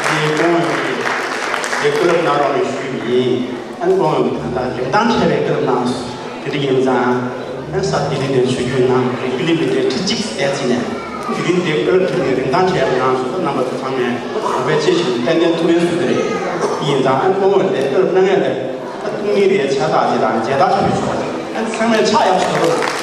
དེའི་གོང་དེ་བཀའ་སློབ་གནང་རོགས་ཞུས་ཡིན། ཨན་གོང་ད་ལྟ་རིན་ཐང་ཆེ་བའི་བཀའ་སློབ་གནང་སོང་། དེ་འདྲ་ཡིན་ཙང་། ཨན་ས་དེ་རིང་འདིར་ཆོས་བརྒྱུད་ནང་གི་ཀི་ལི་མི་ཊར་ཁྲི་གཅིག་བལྟས་ཚེ་ནས། དེ་རིང་འདིར་བཀའ་སློབ་དེ་རིན་ཐང་ཆེ་བ་གནང་སོང་། ད་རྣམ་པ་ཚོ་ཚང་མས་དགོངས་པ་བཞེས་ཤིང་ཏན་ཏན་ཐུགས་ཕན་གསོས་ཀྱི་རེད། ཡིན་ཙང་ཨན་གོང་འདིར་བཀའ་སློབ་གནང་ཡ་དེ། ད་ཐུགས་ཉིད་རེད། ཆ་ཐག་ཅིག་དང་མཇལ་དར་ཞུས་ཆོག་ཨ་ཚང་མས་ཕྱག་ཡག་ཞུ་རོགས།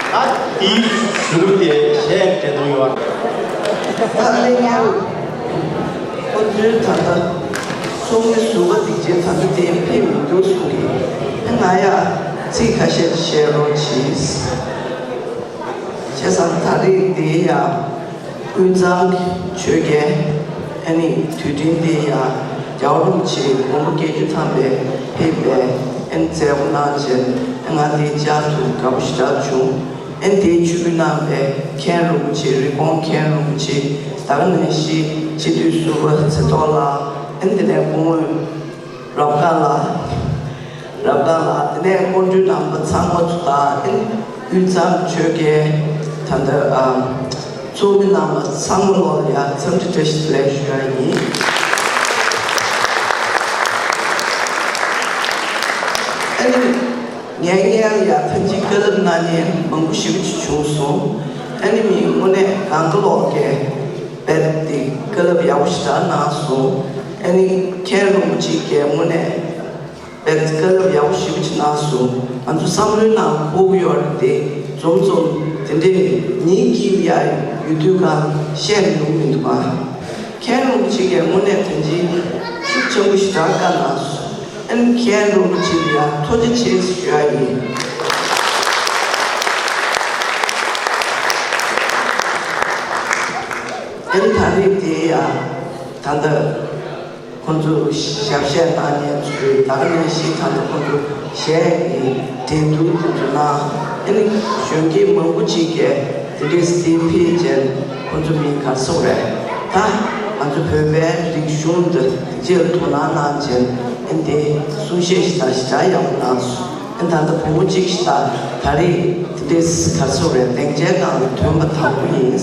ད་དེའི་གཞུག་གུ་དེ་གཞས་འགྲན་བསྡུར་ཡོད་པ། ད་གླེང་ཡག་ཁོ་ཚོའི་ད་ལྟ་ཚོགས་མི་ཟུར་པ་སྡིངས་ཆའི་ད་ལྟ་དེ་ཕེབས་མི་འདུག་གསུང་གི། ཨ་ང་ཡ་ཚིག་ཁ་ཤས་བཤད་རོགས་གྱིས། བྱས་ཙང་ད་རེས་དེ་ཡ་དབུས་གཙང་གི་ཆོས་རྒྱལ། ཨ་ནི་དུས་དྲན་དེ་ཡ་རྒྱལ་བ་རིན་པོ་ཆེ་དགུང་ལོ་བརྒྱད་ཅུ་ཐམ་པའི་ཕེབས་པའི་ཨ་ནི་མཛད་སྒོ་གནང་བྱས། ཨ་ང་དེ་བཅར་ཐུབ་དགའ་པོ་ཞེ་དྲག་བྱུང་། ཨ་ནི་དེའི་ཆིབས་བསྒྱུར་གནང་བའི་མཁན་རིན་པོ་ཆེ། རི་བོང་མཁན་རིན་པོ་ཆེ། ད་ག་ནང་བཞིན་སྤྱི་འཐུས་ཟུར་པ་ཚེ་ཐར་ལགས། ཨ་ནི་དེ་ནས་སྐུ་ངོ་རབ་དགའ་ལགས། རབ་དགའ་ལགས། དེ་ནས་སྐུ་མགྲོན་རྣམ་པ་ཚང་མ་ཚོ་དང་། ཨ་ནི་དབུས་གཙང་ཆོས་རྒྱལ་ད་ལྟ་ཨ་ཚོགས་མི་རྣམ་པ་ཚང་མ་ལོག་ལ་ཡ་འཚམས་འདྲི་བཀྲ་ཤིས་བདེ་ལེགས་ཞུ་ཡ་ཡིན། ཨ་ནི་ངས་སྔོན་ལ་ཡ་ཐེངས་གཅིག་བཀའ་སློབ་གནང་མཁན་མང་པོ་ཞེ་པོ་ཅིག་བྱུང་སོང་། ཨ་ནི་མི་དངོས་གནས་གང་ག་ལོག་གིས་རྦད་དེ་བཀའ་སློབ་ཡག་པོ་ཞེ་དྲག་གནང་སོང་། ཨ་ནི་མཁན་རིན་པོ་ཆེ་གིས་དངོས་གནས་རྦད་དེ་བཀའ་སློབ་ཡག་པོ་ཞེ་པོ་ཅིག་གནང་སོང་། ང་ཚོ་བསམ་བློའི་ནང་འཁོར་གྱི་ཡོད་རེད་དེ། འཛོམས་འཛོམས་དེ་འདྲས་ཉིན་གཅིག་ལ་ཡ་ཡོད་དུས་གང་བཤད་ཡོང་མི་འདུག་ག་མཁན་རིན་པོ་ཆེ་གིས་དངོས་གནས་དེ་འདྲའི་ཤུགས་ཆེན་པོ་ཞེ་དྲག་བཀའ་གནང་སོང་། ཨ་ནི་མཁན་རིན་པོ་ཆེ་ལ་ཡ་ཐུགས་རྗེ་ཆེ་ཞུ་ཡ་ཡིན། ཨ་ནི་ད་རེས་དེ་ཡ་ད་ལྟ་ཁོང་ཚོ་ཞབས་བཤད་གནང་མཁན་ཚོས་ད་ག་ནང་བཞིན་ད་ལྟ་ཁོང་ཚོ་གཞས་ཀྱི་འགྲན་བསྡུར་དེ་ཚོ་གནང་། ཨ་ནི་གཞོན་སྐྱེས་མང་པོ་ཅིག་གིས་དེ་འདྲའི་སྟེང་ཕེབས་བྱས། ཁོང་ཚོ་མི་ག་རེ་ཟེར་དགོས་རེད། ད་ང་ཚོ་བོད་པའི་རིག་གཞུང་འདི་རྗེས་དོ་སྣང་གནང་བྱས། ཨ་ནི་དེ་གསུང་བཤད་ཞིག་དང་ཞེ་དྲག་ཡག་པོ་གནང་སོང་། ཨ་ནི་ད་ལྟ་བུ་མོ་གཅིག་ཞིག་དང་ད་རེས་དེ་འདྲའི་ག་རེ་ཟེར་དགོས་རེད། སྡིངས་ཆའི་སྒང་ལ་ཐོན་པ་དང་པོ་ཡིན།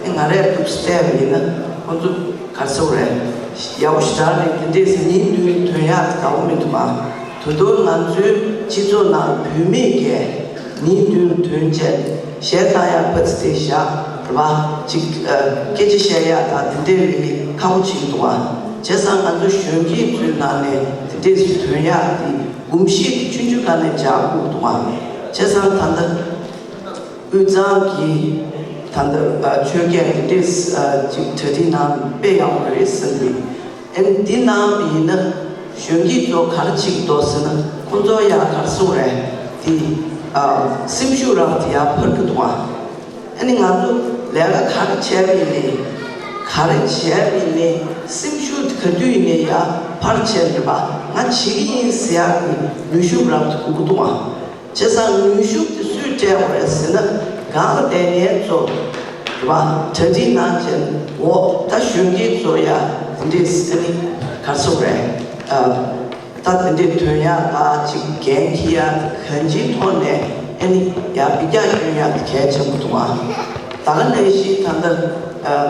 ཨ་ནི་ང་རས་འདུག་སེ་བལྟས་པ་ཡིན་ན་ཁོང་ཚོ་ག་རེ་ཟེར་དགོས་རེད། ཡག་པོ་ཞེ་དྲག་རེད། དེ་འདྲས་ཉིན་བདུན་ཐོན་ཡག་དགའ་པོ་མི་འདུག་ག་ད་དུང་ང་ཚོའི་སྤྱི་ཚོགས་ནང་བུད་མེད་ཀྱིས་ཉིན་བདུན་ཐོན་བྱས་གཞས་བཏང་ཡག་ཕར་ཚུར་དེ་བཞག་རེད་པ། ཅིག་ཨ་སྐད་ཆ་བཤད་ཡག་དང་དེ་འདྲས་རིགས་ཁག་པོ་ཅིག་འདུག་ག་བྱས་ཙང་ང་ཚོ་གཞོན་སྐྱེས་ཚོའི་ནང་ནས་དེ་འདྲས་སུ་ཐོན་ཡག་དེ་གོམས་གཤིས་དེ་ཆུང་ཆུང་སྒང་ནས་འཇགས་དགོས་འདུག་ག་བྱས་ཙང་ད་ལྟ། དབུས་གཙང་གི་ད་ལྟ་ཨ་ཆོས་སྐད་འདི་འདྲས་ཨ་ཅིག་གྲ་སྒྲིག་གནང་དཔེ་ཡག་པོ་རེད་བསམ་གི། ཨ་ནི་འདི་གནང་བ་ཡིན་ན་གཞོན་སྐྱེས་ཚོ་ག་རེ་བྱེད་ཀྱི་འདུག་ཟེར་ན། ཁོང་ཚོ་ཡ་ག་རེ་ཟེར་དགོས་རེད། དེ་ཨ་སེམས་ཤུགས་རག་དེ་ཡར་འཕར་གྱི་འདུག་ག་ཨ་ནི་ང་ཚོ་ལས་ཀ་ག་རེ་བྱས་པ་ཡིན་ནའི། ག་རེ་བྱས་པ་ཡིན་ནའི་སེམས་ཤུགས་དེ་ག་དུས་ཡིན་ནའི་ཡར་འཕར་བྱས་རེད་པ། ང་བྱེད་ཀྱི་ཡིན་ཟེར་ཡག་གི་ནུས་ཤུགས་རག་དེ་དགོས་ཀྱི་འདུག་ག་བྱས་ཙང་ནུས་ཤུགས་དེ་སུས་སྤྲད་དགོས་རེད་ཟེར་ན། སྒང་ལ་བསྡད་མཁན་ཚོ་རེད་པ། གྲ་སྒྲིག་གནང་བྱས། འོ་ད་གཞོན་སྐྱེས་ཚོ་ཡ་དེ་འདྲས་ཨ་ནི་ག་རེ་ཟེར་དགོས་རེད། ཨ་ད་དེ་འདྲས་ཐོན་ཡག་དང་ཅིག་འགན་འཁྱེར་ཡག་གང་ཅིའི་ཐོག་ནས་ཨ་ནི་ཡར་འཕེལ་རྒྱས་སྐྱོན་ཡག་དེ་གལ་ཆེན་པོ་འདུག་ག་ད་ག་ནང་བཞིན་ད་ལྟ་ཨ།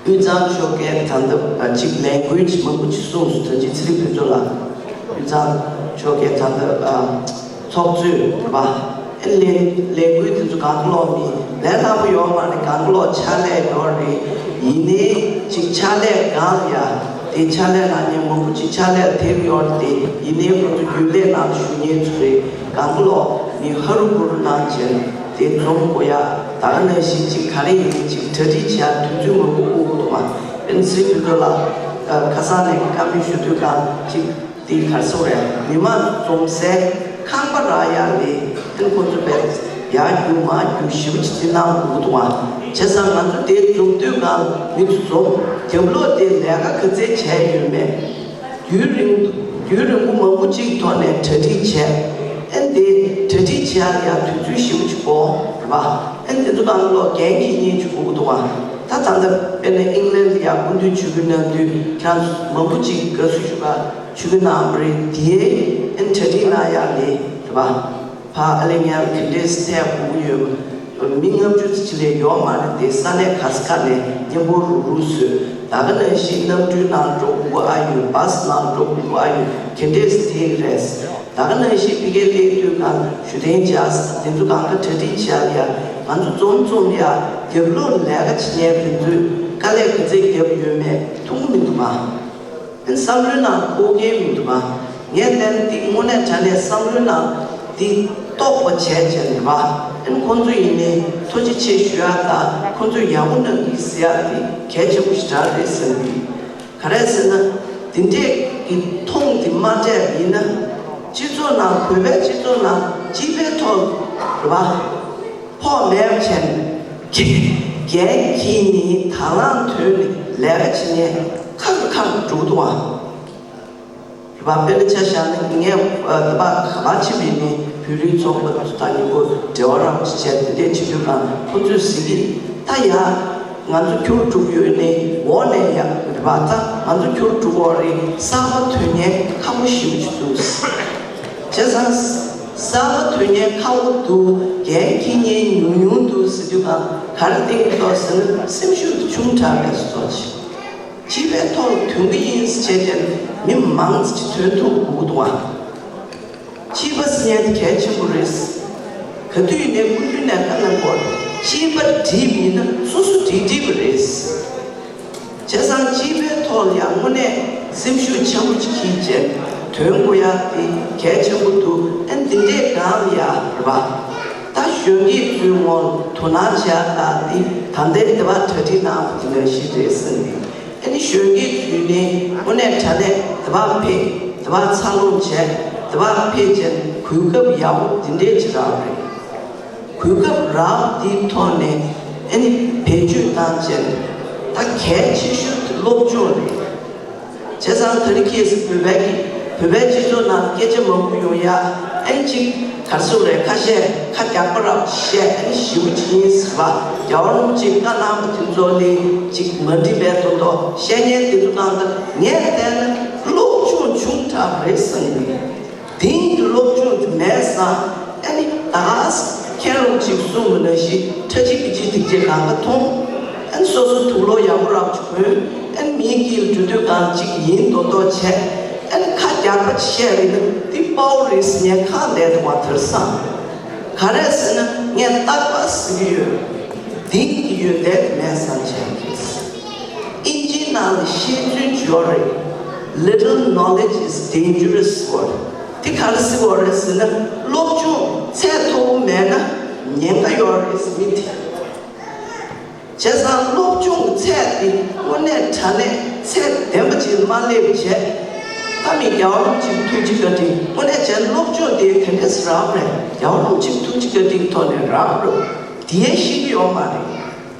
དབུས་གཙང་ཆོལ་ཁའི་ད་ལྟ་ཅིག་ལས་འགུལ་ཅིག་མང་པོ་ཅིག་གསུངས་སོང་། ད་ཅི་ཚེ་རིང་ཕུན་ཚོགས་ལགས། དབུས་གཙང་ཆོལ་ཁའི་ད་ལྟ་ཚོགས་གཙོས་རེད་པ། ཨེ་ལས་ལས་འགུལ་དེ་ཚོ་གང་ག་ལོག་མི་ལས་སླ་པོ་ཡོད་མ་རེད། གང་ག་ལོག་ཕྱག་ལས་ཡོད་རེད། ཡིན་ནའི་ཅིག་ཕྱག་ལས་སྒང་ལ་ཡ་དེ་ཕྱག་ལས་གནང་མཁན་མང་པོ་ཅིག་ཕྱག་ལས་ཐེབས་ཡོད་རེད་དེ། ཡིན་ནའི་ཁོ་ཚོ་རྒྱུན་ལས་ནང་ཞུགས་མཁན་ཚོ་རེད། གང་ག་ལོག་མི་ཧ་རུ་བུ་རུ་གནང་བྱས། དེ་འཛོམས་དགོས་ཡ། ད་ག་ནང་བཞིན་ཅིག་ག་རེ་ཡིན་ཅིག་གྲ་སྒྲིག་བྱེད་ཡ་དུས་ཚོད་མང་པོ་དགོས་ཀྱི་འདུག་ག་ཨེ་ནི་ཚེ་རིང་ཕུན་ཚོགས་ལགས་ཁ་སང་ནས་བཀའ་མོལ་ཞུ་དུས་གང་ཅིག་ དེ་གར་སོང་རེད། མི་མང་འཛོམས་སའི་ཁང་པ་རག་ཡག་ལས་དེ་ཁོ་ཚོ་བས་ཡར་རྒྱུག་མར་རྒྱུག་ཞེ་པོ་ཅིག་དེ་གནང་དགོས་འདུག་ཨ། བྱས་ཙང་ང་ཚོ་དེ་འཛོམས་དུས་སྒང་མི་ཚོ་འཛོམས། རྒྱབ་ལོགས་དེ་ལས་ཀ་ག་ཚད་བྱས་ཡོད་མེད། རྒྱུན་རིང་རྒྱུན་རིང་པོ་མང་པོ་ཅིག་ཐོག་ནས་གྲ་སྒྲིག་བྱས། ཨན་དེ་གྲ་སྒྲིག་བྱེད་ཡག་ཡང་དུས་ཚོད་ཞེ་པོ་ཅིག་འགོར་རེད་པ། ཨན་དེ་ཚོ་གང་ལོག་འགན་འཁྱེར་མཁན་ཅིག་དགོས་ཀྱི་འདུག་ཨ། ད་ད་ལྟ་དཔེར་ན་ཨིང་ལན་ལ་ཡང་སྐུ་མདུན་ཆིབས་བསྒྱུར་གནང་དུས་ཁྱེད་རང་ཚོ་མང་པོ་ཅིག་དགའ་བསུ་ཞུ་ག་ཆིབས་བསྒྱུར་གནང་བ་རེད། དེ་ཨན་གྲ་སྒྲིག་གནང་ཡག་ལས་རེད་པ། ཕ་ཨ་ལེ་ཉལ་ག་འདྲས་ཐད་དགོས་ཀྱི་ཡོད། མི་ལྔ་བཅུ་ཙམ་ཅིག་ལས་ཡོད་མ་རེད་དེ། ས་གནས་ག་ས་ག་ནས་མཉམ་པོ་རུག་རུག་བཟོས། ད་ག་ནང་བཞིན་གནམ་གྲུའི་ནང་འགྲོ་དགོས་ཀྱི་ཨ་ཡོད། བྷ་སི་ནང་འགྲོ་དགོས་ཀྱི་ཨ་ཡོད། ག་འདྲས་དེ་རེད། ད་ག་ནང་བཞིན་ཕ་གིར་སླེབས་དུས་གང་བཞུགས་གདན་འཇགས་དེ་ཚོ་གང་ག་གྲ་སྒྲིག་བྱས་ཡ། ང་ཚོ་འཛོམས་འཛོམས་ཡ་རྒྱབ་ལོགས་ལས་ཀ་བྱེད་མཁན་དེ་ཚོས་དཀའ་ལས་ག་ཚད་བརྒྱབ་ཡོད་མེད་མཐོང་གི་མི་འདུག་ག། བསམ་བློའི་ནང་འཁོར་མཁན་མི་འདུག་ག། ངས་ལན་འདི་དངོས་གནས་དྲང་གནས་བསམ་བློའི་ནང་འདི་རྟོགས་པ་བྱས་བྱས་ནས་རེད་པ། ཨན་ཁོང་ཚོ་ཡིན་ནའི་ཐུགས་རྗེ་ཆེ་ཞུ་ཡག་དང་ཁོང་ཚོས་ཡག་པོ་གནང་གི་ཟེར་ཡག་འདི་གལ་ཆེན་པོ་ཞིག་རང་རེད་བསམ་གི། ག་རེ་ཟེར་ན། འདི་འདྲས་ཀྱི་མཐོང་འདི་མ་སྤྲད་པ་ཡིན་ན། སྤྱི་ཚོགས་ནང་བོད་པའི་སྤྱི་ཚོགས་ནང་སྤྱི་པའི་ཐོག་རེད་པ། ཕོགས་མེད་བྱས་ནས་འགན་འཁྱེར་ནས་དང་བླངས་ཐོན་ནས་ལས་ཀ་བྱེད་མཁན་ཁག་ཁག་འགྲོ་གི་འདུག་ཨ། རེད་པ། དཔེར་ན་ཆ་བཞག་ན་ངས་ཨ་ད་པ་ག་པར་ཕྱིན་པ་ཡིན་ནའི་བོད་རིགས་ཚོགས་པ་དང་མཉམ་པོ་འབྲེལ་བ་རགས་ཅིག་བྱས་དེ་འདྲས་བྱེད་དུས་གང་ཁོ་ཚོས་ཟེར་གི། ད་ཡ་ང་ཚོ་ཁྱོར་དྲུག་ཡོད་ནའི་འོག་ནས་ཡ་རེད་པ། ད་ང་ཚོ་ཁྱོར་དྲུག་འོག་རེད། གསར་པ་ཐོན་མཁན་ཁག་པོ་ཞེ་པོ་ཅིག་འདུག། བྱས་ཙང་གསར་པ་ཐོན་མཁན་ཁག་པོ་འདུག། འགན་འཁྱེར་མཁན་ཉུང་ཉུང་འདུག་ཟེར་དུས་གང་ག་རེ་བསྟན་གྱི་འདུག་ཟེར་ན་སེམས་ཤུགས་དེ་ཆུང་དྲགས་པའི་བཟོ་ཅིག། སྤྱི་པའི་ཐོག་ལ་ཐོན་གྱི་ཡིན་ཟེར་བྱས་ཏེ་མི་མང་ཙམ་ཅིག་ཐོན་ཐུབ་དགོས་ཀྱི་འདུག་ཨ། སྤྱི་པ་ཟེར་མཁན་དེ་གལ་ཆེན་པོ་རེད། ག་དུས་ཡིན་ནའི་སྐུ་མདུན་ནས་བཀའ་གནང་སྐོར་སྤྱི་པ་འགྲིག་པ་ཡིན་ན་སོ་སོ་འགྲིག་འགྲིག་པ་རེད། བྱས་ཙང་སྤྱི་པའི་ཐོག་ལ་ཡང་དངོས་གནས་སེམས་ཤུགས་ཆེན་པོ་ཅིག་གིས་བྱས་ཐོན་དགོས་ཡག་དེ་གལ་ཆེན་པོ་འདུག། ཨ་ནི་འདི་འདྲས་གང་ལ་ཡ་རེད་པ། ད་གཞོན་སྐྱེས་ཚོའི་ངོ་དོ་སྣང་བྱེད་ཡག་དེ་ད་ལྟའི་དེ་བ་གྲ་སྒྲིག་གནང་བ་དེ་འདྲ་ཞིག་རེད་བསམ་གི། ཨ་ནི་གཞོན་སྐྱེས་ཚོས་ནི་དངོས་གནས་དྲང་གནས་དེ་བ་ཕེབས། དེ་བ་འཚར་ལོངས་བྱས། དེ་བ་ཕེབས་བྱས་གོ་སྐབས་ཡག་པོ་དེ་འདྲས་ཅིག་རག་རེད། གོ་སྐབས་རག་དེའི་ཐོག་ནས་ཨ་ནི་བེད་སྤྱོད་བཏང་བྱས་ད་གལ་ཆེ་ཤོས་དེ་སློབ་སྦྱོང་རེད། བྱས་ཙང་དེ་རིང་ཁྱེད་ཚོ་བོད་པའི་གི་བོད་པའི་སྤྱི་ཚོགས་ནང་སྐད་ཆ་མང་པོ་ཡོང་ཡ། ཨན་ཅིག་གར་སོང་རེད། ཁ་ཤས་ཁ་རྒྱག་པ་རབ་བཤད་ཨན་ཞིབ་ཅིག་ཡིན་ཟེར་བ། རྒྱལ་བ་རིན་པོ་ཆེས་བཀའ་གནང་བ་དེ་ཚོ་ལས་ཅིག་མ་འགྲིག་པའི་དོན་དུ་བཤད་མཁན་དེ་ཚོ་གང་ལྟར་ངས་བལྟས་ན་སློབ་སྦྱོང་ཆུང་དྲགས་རེད་བསམ་གི། དེང་གི་སློབ་སྦྱོང་དེ་མེད་ཙང་ཨ་ནི་ད་ག་ས་མཁན་སློབ་ཅིག་གསུང་མི་ན་ཞིག་ཁྲ་ཆིག་པི་ཅིག་དེ་ཅིག་གང་ག་མཐོང་། ཨ་ནི་སོ་སོ་དུག་ལོག་ཡག་པོ་རབ་ཅིག་གོན། ཨ་ནི་མིའི་དཀྱིལ་འགྲོ་དུས་གང་ཅིག་ཡིན་མདོག་མདོག་བྱས། ཨ་ནི་ཁ་རྒྱག་པ་ཅིག་བཤད་རེད་ན་འདི་དཔའ་བོ་རེད་ཟེར་ནས་ཁག་ལས་དུ་བ་དེར་སང་། ག་རེ་ཟེར་ན་ངས་རྟག་པར་ཟེར་གྱི་ཡོད། དེང་གི་ཡོན་ཏན་དེ་མེད་ཙང་བྱས་ཀྱི། ཨིན་ཇིའི་ནང་ལ་ཤེས་བརྩོན་ཅིག་ཡོད་རེད། Little knowledge is dangerous word. དེ་ག་རེ་ཟེར་བ་རེད་ཟེར་ན་སློབ་སྦྱོང་ཚད་མཐོ་པོ་མེད་ན་ཉེན་ཁ་ཡོད་རེད་ཟེར་མི་དེ། བྱས་ཙང་སློབ་སྦྱོང་གི་ཚད་དེ་དངོས་གནས་དྲང་གནས་ཚད་ལྡན་པ་ཅིག་མ་སླེབས་བྱས། ད་མི་རྒྱལ་བ་རིན་པོ་ཆེའི་ཐུགས་རྗེ་བཀའ་དྲིན་དངོས་གནས་བྱས་སློབ་སྦྱོང་དེ་ག་འདྲས་རག་རེད། རྒྱལ་བ་རིན་པོ་ཆེའི་ཐུགས་རྗེ་བཀའ་དྲིན་ཐོག་ནས་རག་རེད། དེ་ཤེས་ཀྱི་ཡོད་མ་རེད།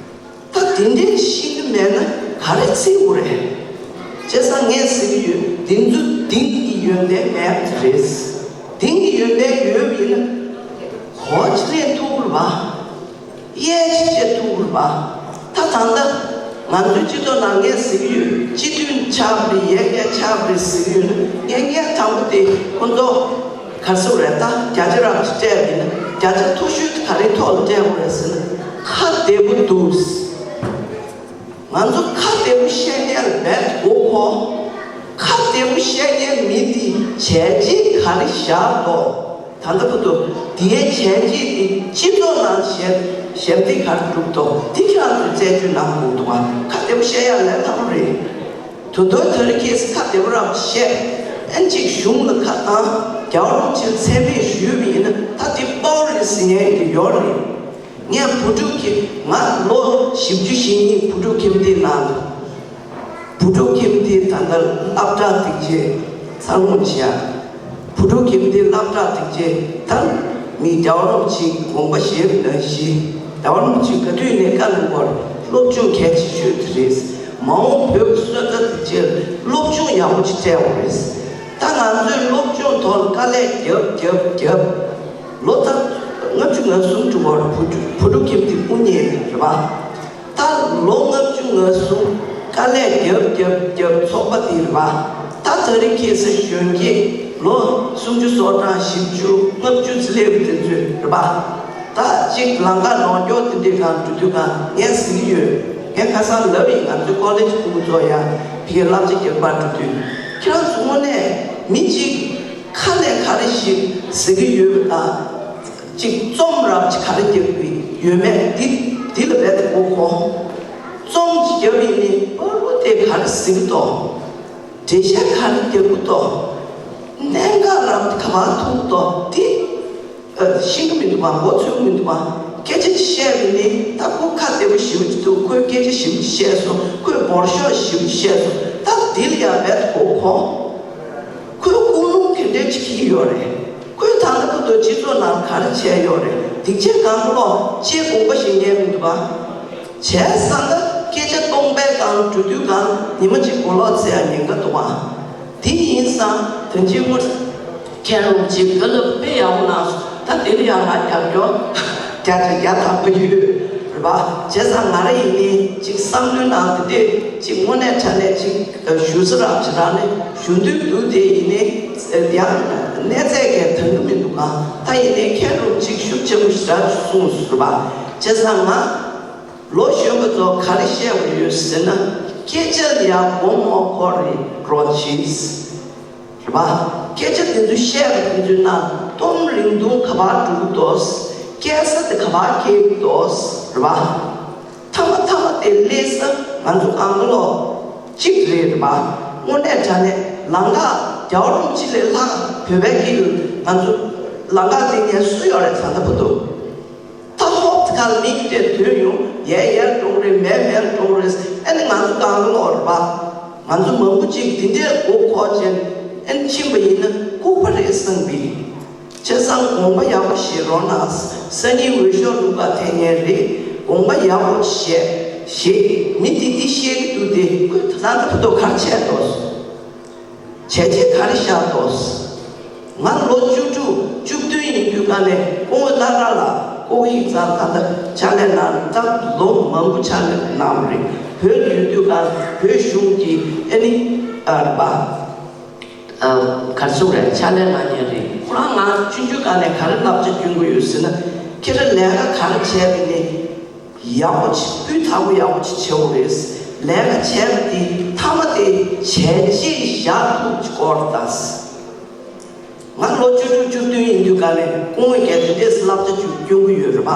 ད་དེ་འདྲའི་ཤེས་ཀྱི་མེད་ན་ག་རེ་བྱེད་དགོས་རེད། བྱས་ཙང་ངས་ཟེར་གྱི་ཡོད། འདི་ཚོ་དེང་གི་ཡོན་ཏན་མེད་པ་རེད། དེང་གི་ཡོན་ཏན་ཡོད་པ་ཡིན་ན་གོ་ཅི་ལེན་ཐུབ་རེད་པ། གཡས་ཅི་བྱེད་ཐུབ་རེད་པ། ད་ད་ལྟ་ང་ཚོའི་སྤྱི་ཚོགས་ནང་ངས་ཟེར་གྱི་ཡོད། སྤྱི་མཐུན་ཆགས་པ་རེད། ཡར་རྒྱས་ཆགས་པ་རེད་ཟེར་གྱི་ཡོད་ན་ངས་ངས་དང་པོ་དེ་ཁོ་ཚོ། ག་རེ་ཟེར་རེད། ད་བརྒྱ་ཆ་རབ་ཅིག་སྤྲད་པ་ཡིན་ན་བརྒྱ་ཆ་མཐོ་ཤོས་དེ་ག་རེའི་ཐོག་ལ་སྤྲད་དགོས་རེད་ཟེར་ན་ཁ་བདེ་པོ་འདུག། ང་ཚོ་ཁ་བདེ་པོ་བཤད་མཁན་ལ་མེད་དགོས་ཁོ། ཁ་བདེ་པོ་བཤད་མཁན་མི་དེ་བྱས་རྗེས་ག་རེ་བཞག་འདུག། ད་ལྟ་བར་དུ་དེའི་བྱས་རྗེས་དེ་སྤྱི་ཚོགས་ནང་ཞབས་ཞབས་འདེགས་ག་རེ་བསྒྲུབས་འདུག། དེ་ཁྱེད་རང་ཚོས་རྩད་གཅོད་གནང་དགོས་འདུག་ཨ། ཁ་བདེ་པོ་བཤད་ཡག་ལས་སླ་པོ་རེད། ད་དུང་དེ་རིང་ཁྱེད་ཚོས་ཁ་བདེ་པོ་རང་བཤད། ཨན་ཅིག་གཞུང་ལ་ཁ་བཏང་། རྒྱལ་བ་རིན་པོ་ཆེར་མཚན་སྨད་ཞུས་པ་ཡིན་ན་ད་དེ་དཔའ་བོ་རེད་ཟེར་མཁན་དེ་ཡོད་རེད། ངས་བུ་ཕྲུག་ཁྱིམ་ང་ལོ་བཞི་བཅུ་ཞེ་གཉིས་བུ་ཕྲུག་ཁྱིམ་སྡེའི་ནང་དུ། བུ་ཕྲུག་ཁྱིམ་སྡེའི་ད་ལྟ་སློབ་གྲྭ་སྡིག་ཆེ། འཚར་ལོངས་བྱེད་ཡ། བུ་ཕྲུག་ཁྱིམ་སྡེའི་སློབ་གྲྭ་དེ་གའི་ད་མི་རྒྱལ་བ་རིན་པོ་ཆེའི་དགོངས་པ་བཞེས་པ་ནང་བཞིན་རྒྱལ་བ་རིན་པོ་ཆེས་ག་དུས་ནས་བཀའ་གནང་བར་སློབ་སྦྱོང་གལ་ཆེ་ཤོས་དེ་རེད། མ་འོངས་བོད་ཀྱི་སོན་རྩ་དེ་གའི་སློབ་སྦྱོང་ཡག་པོ་ཅིག་སྤྲད་དགོས་རེད། ད་ང་ཚོས་སློབ་སྦྱོང་ཐོག་ལ་དཀའ་ལས་རྒྱབ་རྒྱབ་རྒྱབ། ལོ་ད་ལྔ་བཅུ་ང་གསུམ་འགྲོ་བར་བུ་ཕྲུག་བུ་ཕྲུག་ཁྱིམ་སྡེ་དབུ་བརྙེས་པ་རེད་པ། ད་ལོ་ལྔ་བཅུ་ང་གསུམ་དཀའ་ལས་རྒྱབ་རྒྱབ་རྒྱབ་ཚོགས་པ་འདི་རེད་པ། ད་ད་རེས་ཁ་སང་གཞོན་སྐྱེས་ལོ་སུམ་ཅུ་སོ་གྲངས་བཞི་བཅུ་ལྔ་བཅུ་ཙམ་སླེབས་པ་དེ་ཚོས་རེད་པ། ད་ཅིག་ལམ་ཁ་ནོར་འཁྱོག་དེ་འདྲའི་སྒང་འགྲོ་དུས་སྒང་ངས་ཟེར་གྱི་ཡོད། ངས་ཁ་སང་ལབ་ཡིན། ང་ཚོའི་ཀོ་ལེ་ཇི་ཕྲུ་གུ་ཚོ་ཡང་ཕ་གིར་བསླབ་བྱ་རྒྱག་པར་འགྲོ་དུས་ཁྱེད་རང་ཚོ་དངོས་གནས་མི་གཅིག་ཁ་ནས་ག་རེ་ཞིག་ཟེར་གྱི་ཡོད་པ་དང་། ཅིག་རྩོམ་རབ་ཅིག་ག་རེ་རྒྱག་གི་ཡོད་མེད་འདི་འདི་ལ་རྦད་དེ་མགོ་འཁོར། རྩོམ་ཅིག་རྒྱབ་ཡིན་ནི་པ་ལོ་དེ་ག་རེ་ཟེར་གྱི་འདུག་འགྲེལ་བཤད་ག་རེ་རྒྱག་གི་འདུག་གནད་འགག་རབ་ག་པར་ཐུག་འདུག་འདི་ཤེས་ཀྱི་མི་འདུག་པ། མགོ་ཚོས་ཀྱི་མི་འདུག་པ། སྐད་ཆ་ཅིག་བཤད་པ་ཡིན་ནི་ད་ཁོ་ཁ་བདེ་པོ་ཞེ་པོ་ཅིག་འདུག་ཁོས་སྐད་ཆ་ཞེ་པོ་ཅིག་བཤད་སོང་། ཁོས་འབོར་ཤོག་ཞེ་པོ་ཅིག་བཤད་སོང་། ད་འདི་ལ་ཡང་རྦད་དེ་མགོ་འཁོར། ཁོས་ཀུན་སློང་ག་འདྲ་ཅིག་འཁྱེར་ཡོད་རེད། ཁོས་ད་ལྟ་བར་དུ་སྤྱི་ཚོགས་ནང་ག་རེ་བྱས་ཡོད་རེད། སྡིག་ཆེ་གང་ལོག་ཅེས་དགོངས་པ་བཞེས་མཁན་མི་འདུག་པ། བྱས་ཙང་ད་སྐད་ཆ་སྟོང་པའི་སྒང་འགྲོ་དུས་སྒང་ཉི་མ་གཅིག་གོ་ལོག་འཚོལ་ཡ་ཉེན་ཁ་འདུག་པ། དེ་ཡིན་ཙང་ད་གཅིག་མོ་མཁན་རིན་པོ་ཆེས་བཀའ་སློབ་དཔེ་ཡག་པོ་གནང་སོང་། ད་དེ་ལ་ཡང་ང་རྒྱབ་སྐྱོར་བརྒྱ་ཆ་བརྒྱ་བཏང་གི་ཡོད་རེད་པ། བྱས་ཙང་ང་རང་ཡིན་ནའི་ཅིག་བསམ་བློའི་ནང་དེ་འདྲས་ཅིག་དངོས་གནས་དྲང་གནས་ཅིག་ཞུ་ས་རག་ཅིག་རག་ནས་ཞུ་འདོད་འདུག་དེ་ཡིན་ནའི་ཡང་གནས་ཚད་ཀྱིས་འདང་གི་མི་འདུག་ག་ད་ཡིན་ནའི་མཁན་རིན་པོ་ཆེས་ཤུགས་ཆེན་པོ་ཞེ་དྲག་གསུངས་སོང་རེད་པ། བྱས་ཙང་ང་ལོ་གཞོན་པ་ཚོ་ག་རེ་བཤད་དགོས་ཡོད་ཟེར་ན། སྐད་ཆ་ལ་ཡང་མགོ་མ་འཁོར་རེ་རོགས་གྱིས། རེད་པ། སྐད་ཆ་དེ་ཚོ་བཤད་པ་དེ་ཚོའི་ནང་སྟོང་རིང་ཐུང་ག་པར་འགྲོ་གི་འདུག་སྐྱེལ་ས་དེ་ག་པར་སྐྱེལ་གི་འདུག་རེད་པ། མཐའ་མ་མཐའ་མ་དེ་སླེབས་ས་ང་ཚོ་གང་ག་ལོག་གཅིག་རེད། རེད་པ། དངོས་གནས་དྲང་གནས་ལམ་ཁ་རྒྱལ་བ་རིན་པོ་ཆེ་ལས་ལྷག་བོད་པའི་དཀྱིལ་ང་ཚོ་ལམ་ཁ་འདི་ངས་སུ་ཡོད་རེད། ད་ལྟ་བར་དུ། ད་ཧོབ་ཁ་ལ་མིག་དེ་དོན་ཡོང་ཡལ་ཡལ་འགྲོ་རེད། མལ་མལ་འགྲོ་རེད། ཨ་ནི་ང་ཚོ་གང་ག་ལོག་རེད་པ། ང་ཚོ་མང་པོ་ཅིག་འདི་འདྲའི་མགོ་འཁོར་བྱས་ཨ་ནི་ཕྱིན་པ་ཡིན་ན་ལྐུགས་པ་རེད་བསམ་གི། བྱས་ཙང་དགོངས་པ་ཡག་པོ་བཞེས་རོགས་གནང་། སང་ཉིན་འོས་ཤོག་བླུག་ག་ཐད་མཁན་རེད། དགོངས་པ་ཡག་པོ་བཞེས་བཞེས། མི་འདི་འདི་བཤད་གི་འདུག་དེ་ཁོས་ད་ལྟ་བར་དུ་ག་རེ་བྱས་འདུག་བྱས་རྗེས་ག་རེ་བཞག་འདུག་ང་ལོ་བཅུ་དྲུག་བཅུ་བདུན་ཡིན་དུས་ག་ནས་སྐུ་ངོ་ལྷ་དགའ་ལགས་ལྐོག་ཡིག་ཚང་ད་ལྟ་ཕྱག་ལས་གནང་། ད་ལོ་མང་པོ་ཕྱག་ལས་གནང་བ་རེད། བོད་ཡོད་དུས་ག་བོད་གཞུང་གི་ཨ་ནི་ཨ་རེད་པ། ཨ་ག་རེ་ཟེར་དགོས་རེད། ཕྱག་ལས་གནང་མཁན་རེད། ཁོ་རང་ང་ཆུང་ཆུང་སྒང་ནས་ག་རེ་བསླབ་བྱ་སྐྱོན་གྱི་ཡོད་ཟེར་ན། ཁྱེད་རང་ལས་ཀ་ག་རེ་བྱས་པ་ཡིན་ནའི་ཡག་པོ་ཅིག་སྤུས་དག་པོ་ཡག་པོ་ཅིག་བྱེད་དགོས་རེད། ལས་ཀ་བྱས་པ་དེ་མཐའ་མ་དེ་བྱས་རྗེས་བཞག་ཐུབ་ཅིག་དགོས་རེད་ད། ང་ལོ་བཅུ་དྲུག་བཅུ་བདུན་ཡིན་དུས་ག་ནས་སྐུ་ངོ་གིས་དེ་འདྲས་བསླབ་བྱ་ཅིག་སྐྱོན་གྱི་ཡོད་རེད་པ།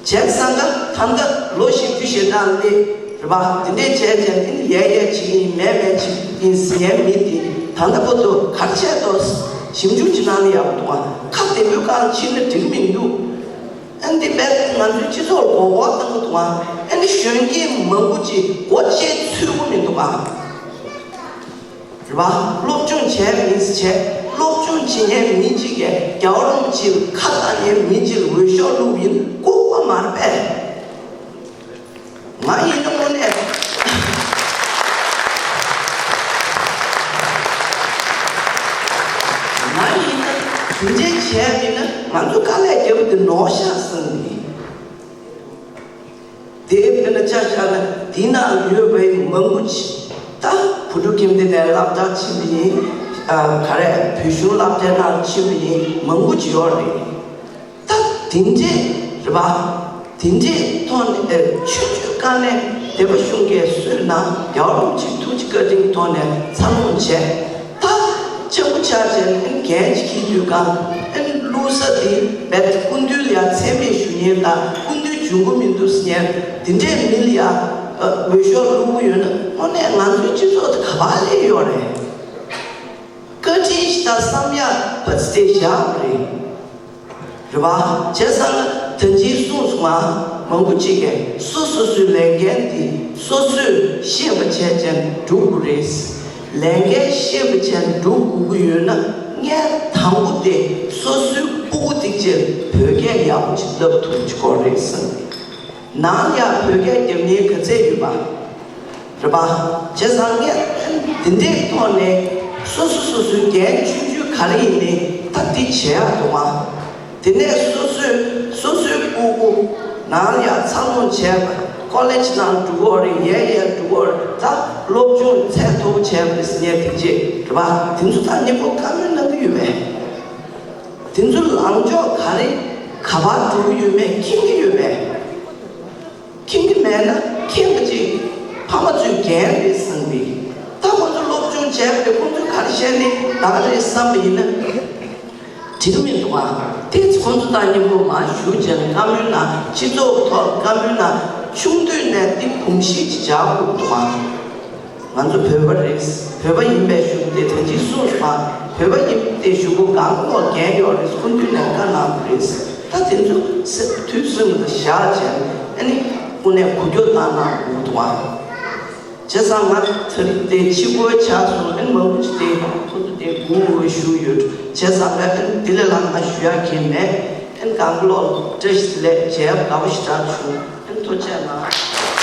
བྱས་ཙང་ཀ་ད་ལྟ་ལོ་བཞི་བཅུ་ཞེ་གྲངས་སླེབས་རེད་པ། དེ་འདྲས་བྱས་བྱས་ཨིན་ཡལ་ཡལ་ཅིག་ཡིན། མལ་མལ་ཅིག་ཡིན་ཟེར་མཁན་མི་དེ་ད་ལྟ་བར་དུ་ག་རེ་བྱས་འདུག་ཞིབ་འཇུག་ཅིག་གནང་ན་ཡག་པོ་འདུག་ཁ་བདེ་པོའི་སྒང་ཕྱིན་ན་འགྲིག་མི་འདུག་ཨ་ནི་དེ་རྦད་ང་ཚོའི་སྤྱི་ཚོགས་ལ་མགོ་སྐོར་བཏང་གི་འདུག་ཨ་ནི་གཞོན་སྐྱེས་མང་པོ་ཅིག་སྒོ་ཕྱེ་ཚུད་ཀྱི་མི་འདུག་ཨ། རེད་པ། སློབ་སྦྱོང་བྱས་མིན་བྱས། སློབ་སྦྱོང་བྱེད་མཁན་མི་གཅིག་གིས་རྒྱལ་བ་རིན་པོ་ཆེ་ལ་ཁ་བཏང་མཁན་མི་གཅིག་ལ་འོས་ཤོག་བླུགས་པ་ཡིན་ན་ལྐུགས་པ་མ་རེད་པས། ང་ཡིན་ན་དངོས་གནས། ང་ཡིན་ན་དེ་འདྲས་བྱས་པ་ཡིན་ན་ང་ཚོ་དཀའ་ལས་བརྒྱབ་པ་དེ་ནོར་ཤག་བསམ་གི། དེ་དཔེར་ན་ཆ་བཞག་ན་དེའི་ནང་ཡོད་པའི་མང་པོ་ཅིག་ད་བུ་ཕྲུག་ཁྱིམ་སྡེ་ནས་སློབ་གྲྭར་ཕྱིན་པ་ཡིན། ཨ་ག་རེ་བོད་གཞུང་སློབ་གྲྭའི་ནང་ཕྱིན་པ་ཡིན། མང་པོ་ཅིག་ཡོད་རེད། ད་དེ་འདྲས་རེད་པ། དེ་འདྲས་ཐོག་ནས་ཨེ་ཆུང་ཆུང་སྒང་ནས་སྡེ་པ་གཞུང་གིས་གསོས་གནང་། རྒྱལ་བ་རིན་པོ་ཆེའི་ཐུགས་རྗེ་བཀའ་དྲིན་ཐོག་ནས་འཚར་ལོངས་བྱས། ད་ཆེན་པོ་ཆགས་བྱས་ནས་འགན་ཅིག་འཁྱེར་དུས་སྒང་ཨ་ནི་བླུགས་ས་དེ་རྦད་དེ་སྐུ་མདུན་ལ་ཡ་མཚན་སྨད་ཞུ་མཁན་དང་སྐུ་མདུན་འབྱུང་གི་མི་འདུག་ཟེར་མཁན་དེ་འདྲའི་མི་ལ་ཡ་འོས་ཤོག་བླུགས་ཀྱི་ཡོད་ན་དངོས་གནས་ང་ཚོའི་སྤྱི་ཚོགས་དེ་ག་པར་སླེབས་ཡོད་རེད། བཀའ་དྲིན་ཞེ་དྲག་བསམ་ཡག་ཕར་ཙམ་བཞག་པ་རེད། རེད་པ། བྱས་ཙང་ད་ཅིག་གསུངས་སོང་ང་། མང་པོ་ཅིག་གིས་སོ་སོ་སོའི་ལས་འགན་དེ་སོ་སོས་ཤེས་པ་བྱས་བྱས་འགྲོ་དགོས་རེད། ལས་འགན་ཤེས་པ་བྱས་འགྲོ་དགོས་ཀྱི་ཡོད་ན། ངས་དང་པོ་དེ་སོ་སོའི་སྤུ་གུ་དེ་ཅིག་བོད་སྐད་ཡག་པོ་ཅིག་བསླབ་ཐུབ་ཀྱི་ཡོད་རེད་བསམ། ནང་ལ་ཡང་བོད་སྐད་རྒྱབ་མཁན་ག་ཚད་ཡོད་པ། རེད་པ། བྱས་ཙང་ངས་འདི་འདྲའི་ཐོག་ནས་སོ་སོ་སོ་སོའི་འགན་ཆུང་ཆུང་ག་རེ་ཡིན་ནའི་ད་འདི་བྱེད་ཡག་འདུག་ཨ། དེ་ནས་སོ་སོས་སོ་སོའི་སྤུ་གུ་ནང་ལ་ཡང་འཚར་ལོངས་བྱས་པ། ཀོ་ལེཇ་ནང་འགྲོ་གི་རེད། ཡར་ཡར་འགྲོ་གི་རེད། ད་སློབ་སྦྱོང་ཚད་མཐོ་པོ་བྱས་པ་རེད་ཟེར་ནས་དེ་རྗེས་རེད་པ། དེ་ཚོ་ད་མཉམ་པོ་བཀའ་མོལ་གནང་གི་ཡོད་པས། དེ་ཚོ་ལངས་ཕྱོགས་ག་རེ་ག་པར་འགྲོ་གི་ཡོད་མེད་མཁྱེན་གྱི་ཡོད་པས། མཁྱེན་གྱི་མེད་ན་མཁྱེན་པ་ཅིག་ཕ་མ་ཚོའི་འགན་རེད་བསམ་པས། ད་ཁོང་ཚོ་སློབ་སྦྱོང་བྱས་པས་ཁོང་ཚོས་ག་རེ་བཤད་ནའི་ད་ག་རེད་བསམ་པ་ཡིན་ན། འགྲིག་གི་མི་འདུག་ཨ། དེ་ཚོ་ཁོང་ཚོ་དང་མཉམ་པོ་མར་བཞུགས་བྱས་ནས་བཀའ་མོལ་གནང་། སྤྱི་ཚོགས་ཐོག་བཀའ་མོལ་གནང་། ཆུང་དུས་ནས་འདི་གོམས་གཤིས་ཅིག་འཇགས་དགོས་འདུག་ཨ། ང་ཚོ་བོད་པ་རེད། བོད་པ་ཡིན་པའི་གཞུག་དེ་ད་ཅི་གསུངས་པ། བོད་པ་ཡིན་ཏེ་གཞུག་གུ་གང་ལོག་འགན་ཡོད་རེད། སྐུ་མདུན་ནས་བཀའ་གནང་བ་རེད། ད་དེ་ཚོ་སེ་དུས་གསུམ་དུ་བཞག་བྱས་ཨ་ནི་དངོས་གནས་གོ་སྐྱོ་བཏང་གནང་དགོས་འདུག་ཨ། བྱས་ཙང་ང་ཚ་རིག་དེ་ཕྱི་སྒོ་ཆགས་སོང་། ཨ་ནི་མང་པོ་ཅིག་དེ་ཁོ་ཚོ་དེ་སྒུག་དགོས་ཞུ་ཡོད། བྱས་ཙང་ང་ཨ་ནི་དེ་ལས་ལྷག་ང་ཞུ་ཡག་གི་མེད། ཨ་ནི་གང་ལོག་བཀྲ་ཤིས་བདེ་ལེགས། མཇལ་དགའ་པོ་ཞེ་དྲག་བྱུང་། ཨ་ནི་ཐུགས་རྗེ་གནང་།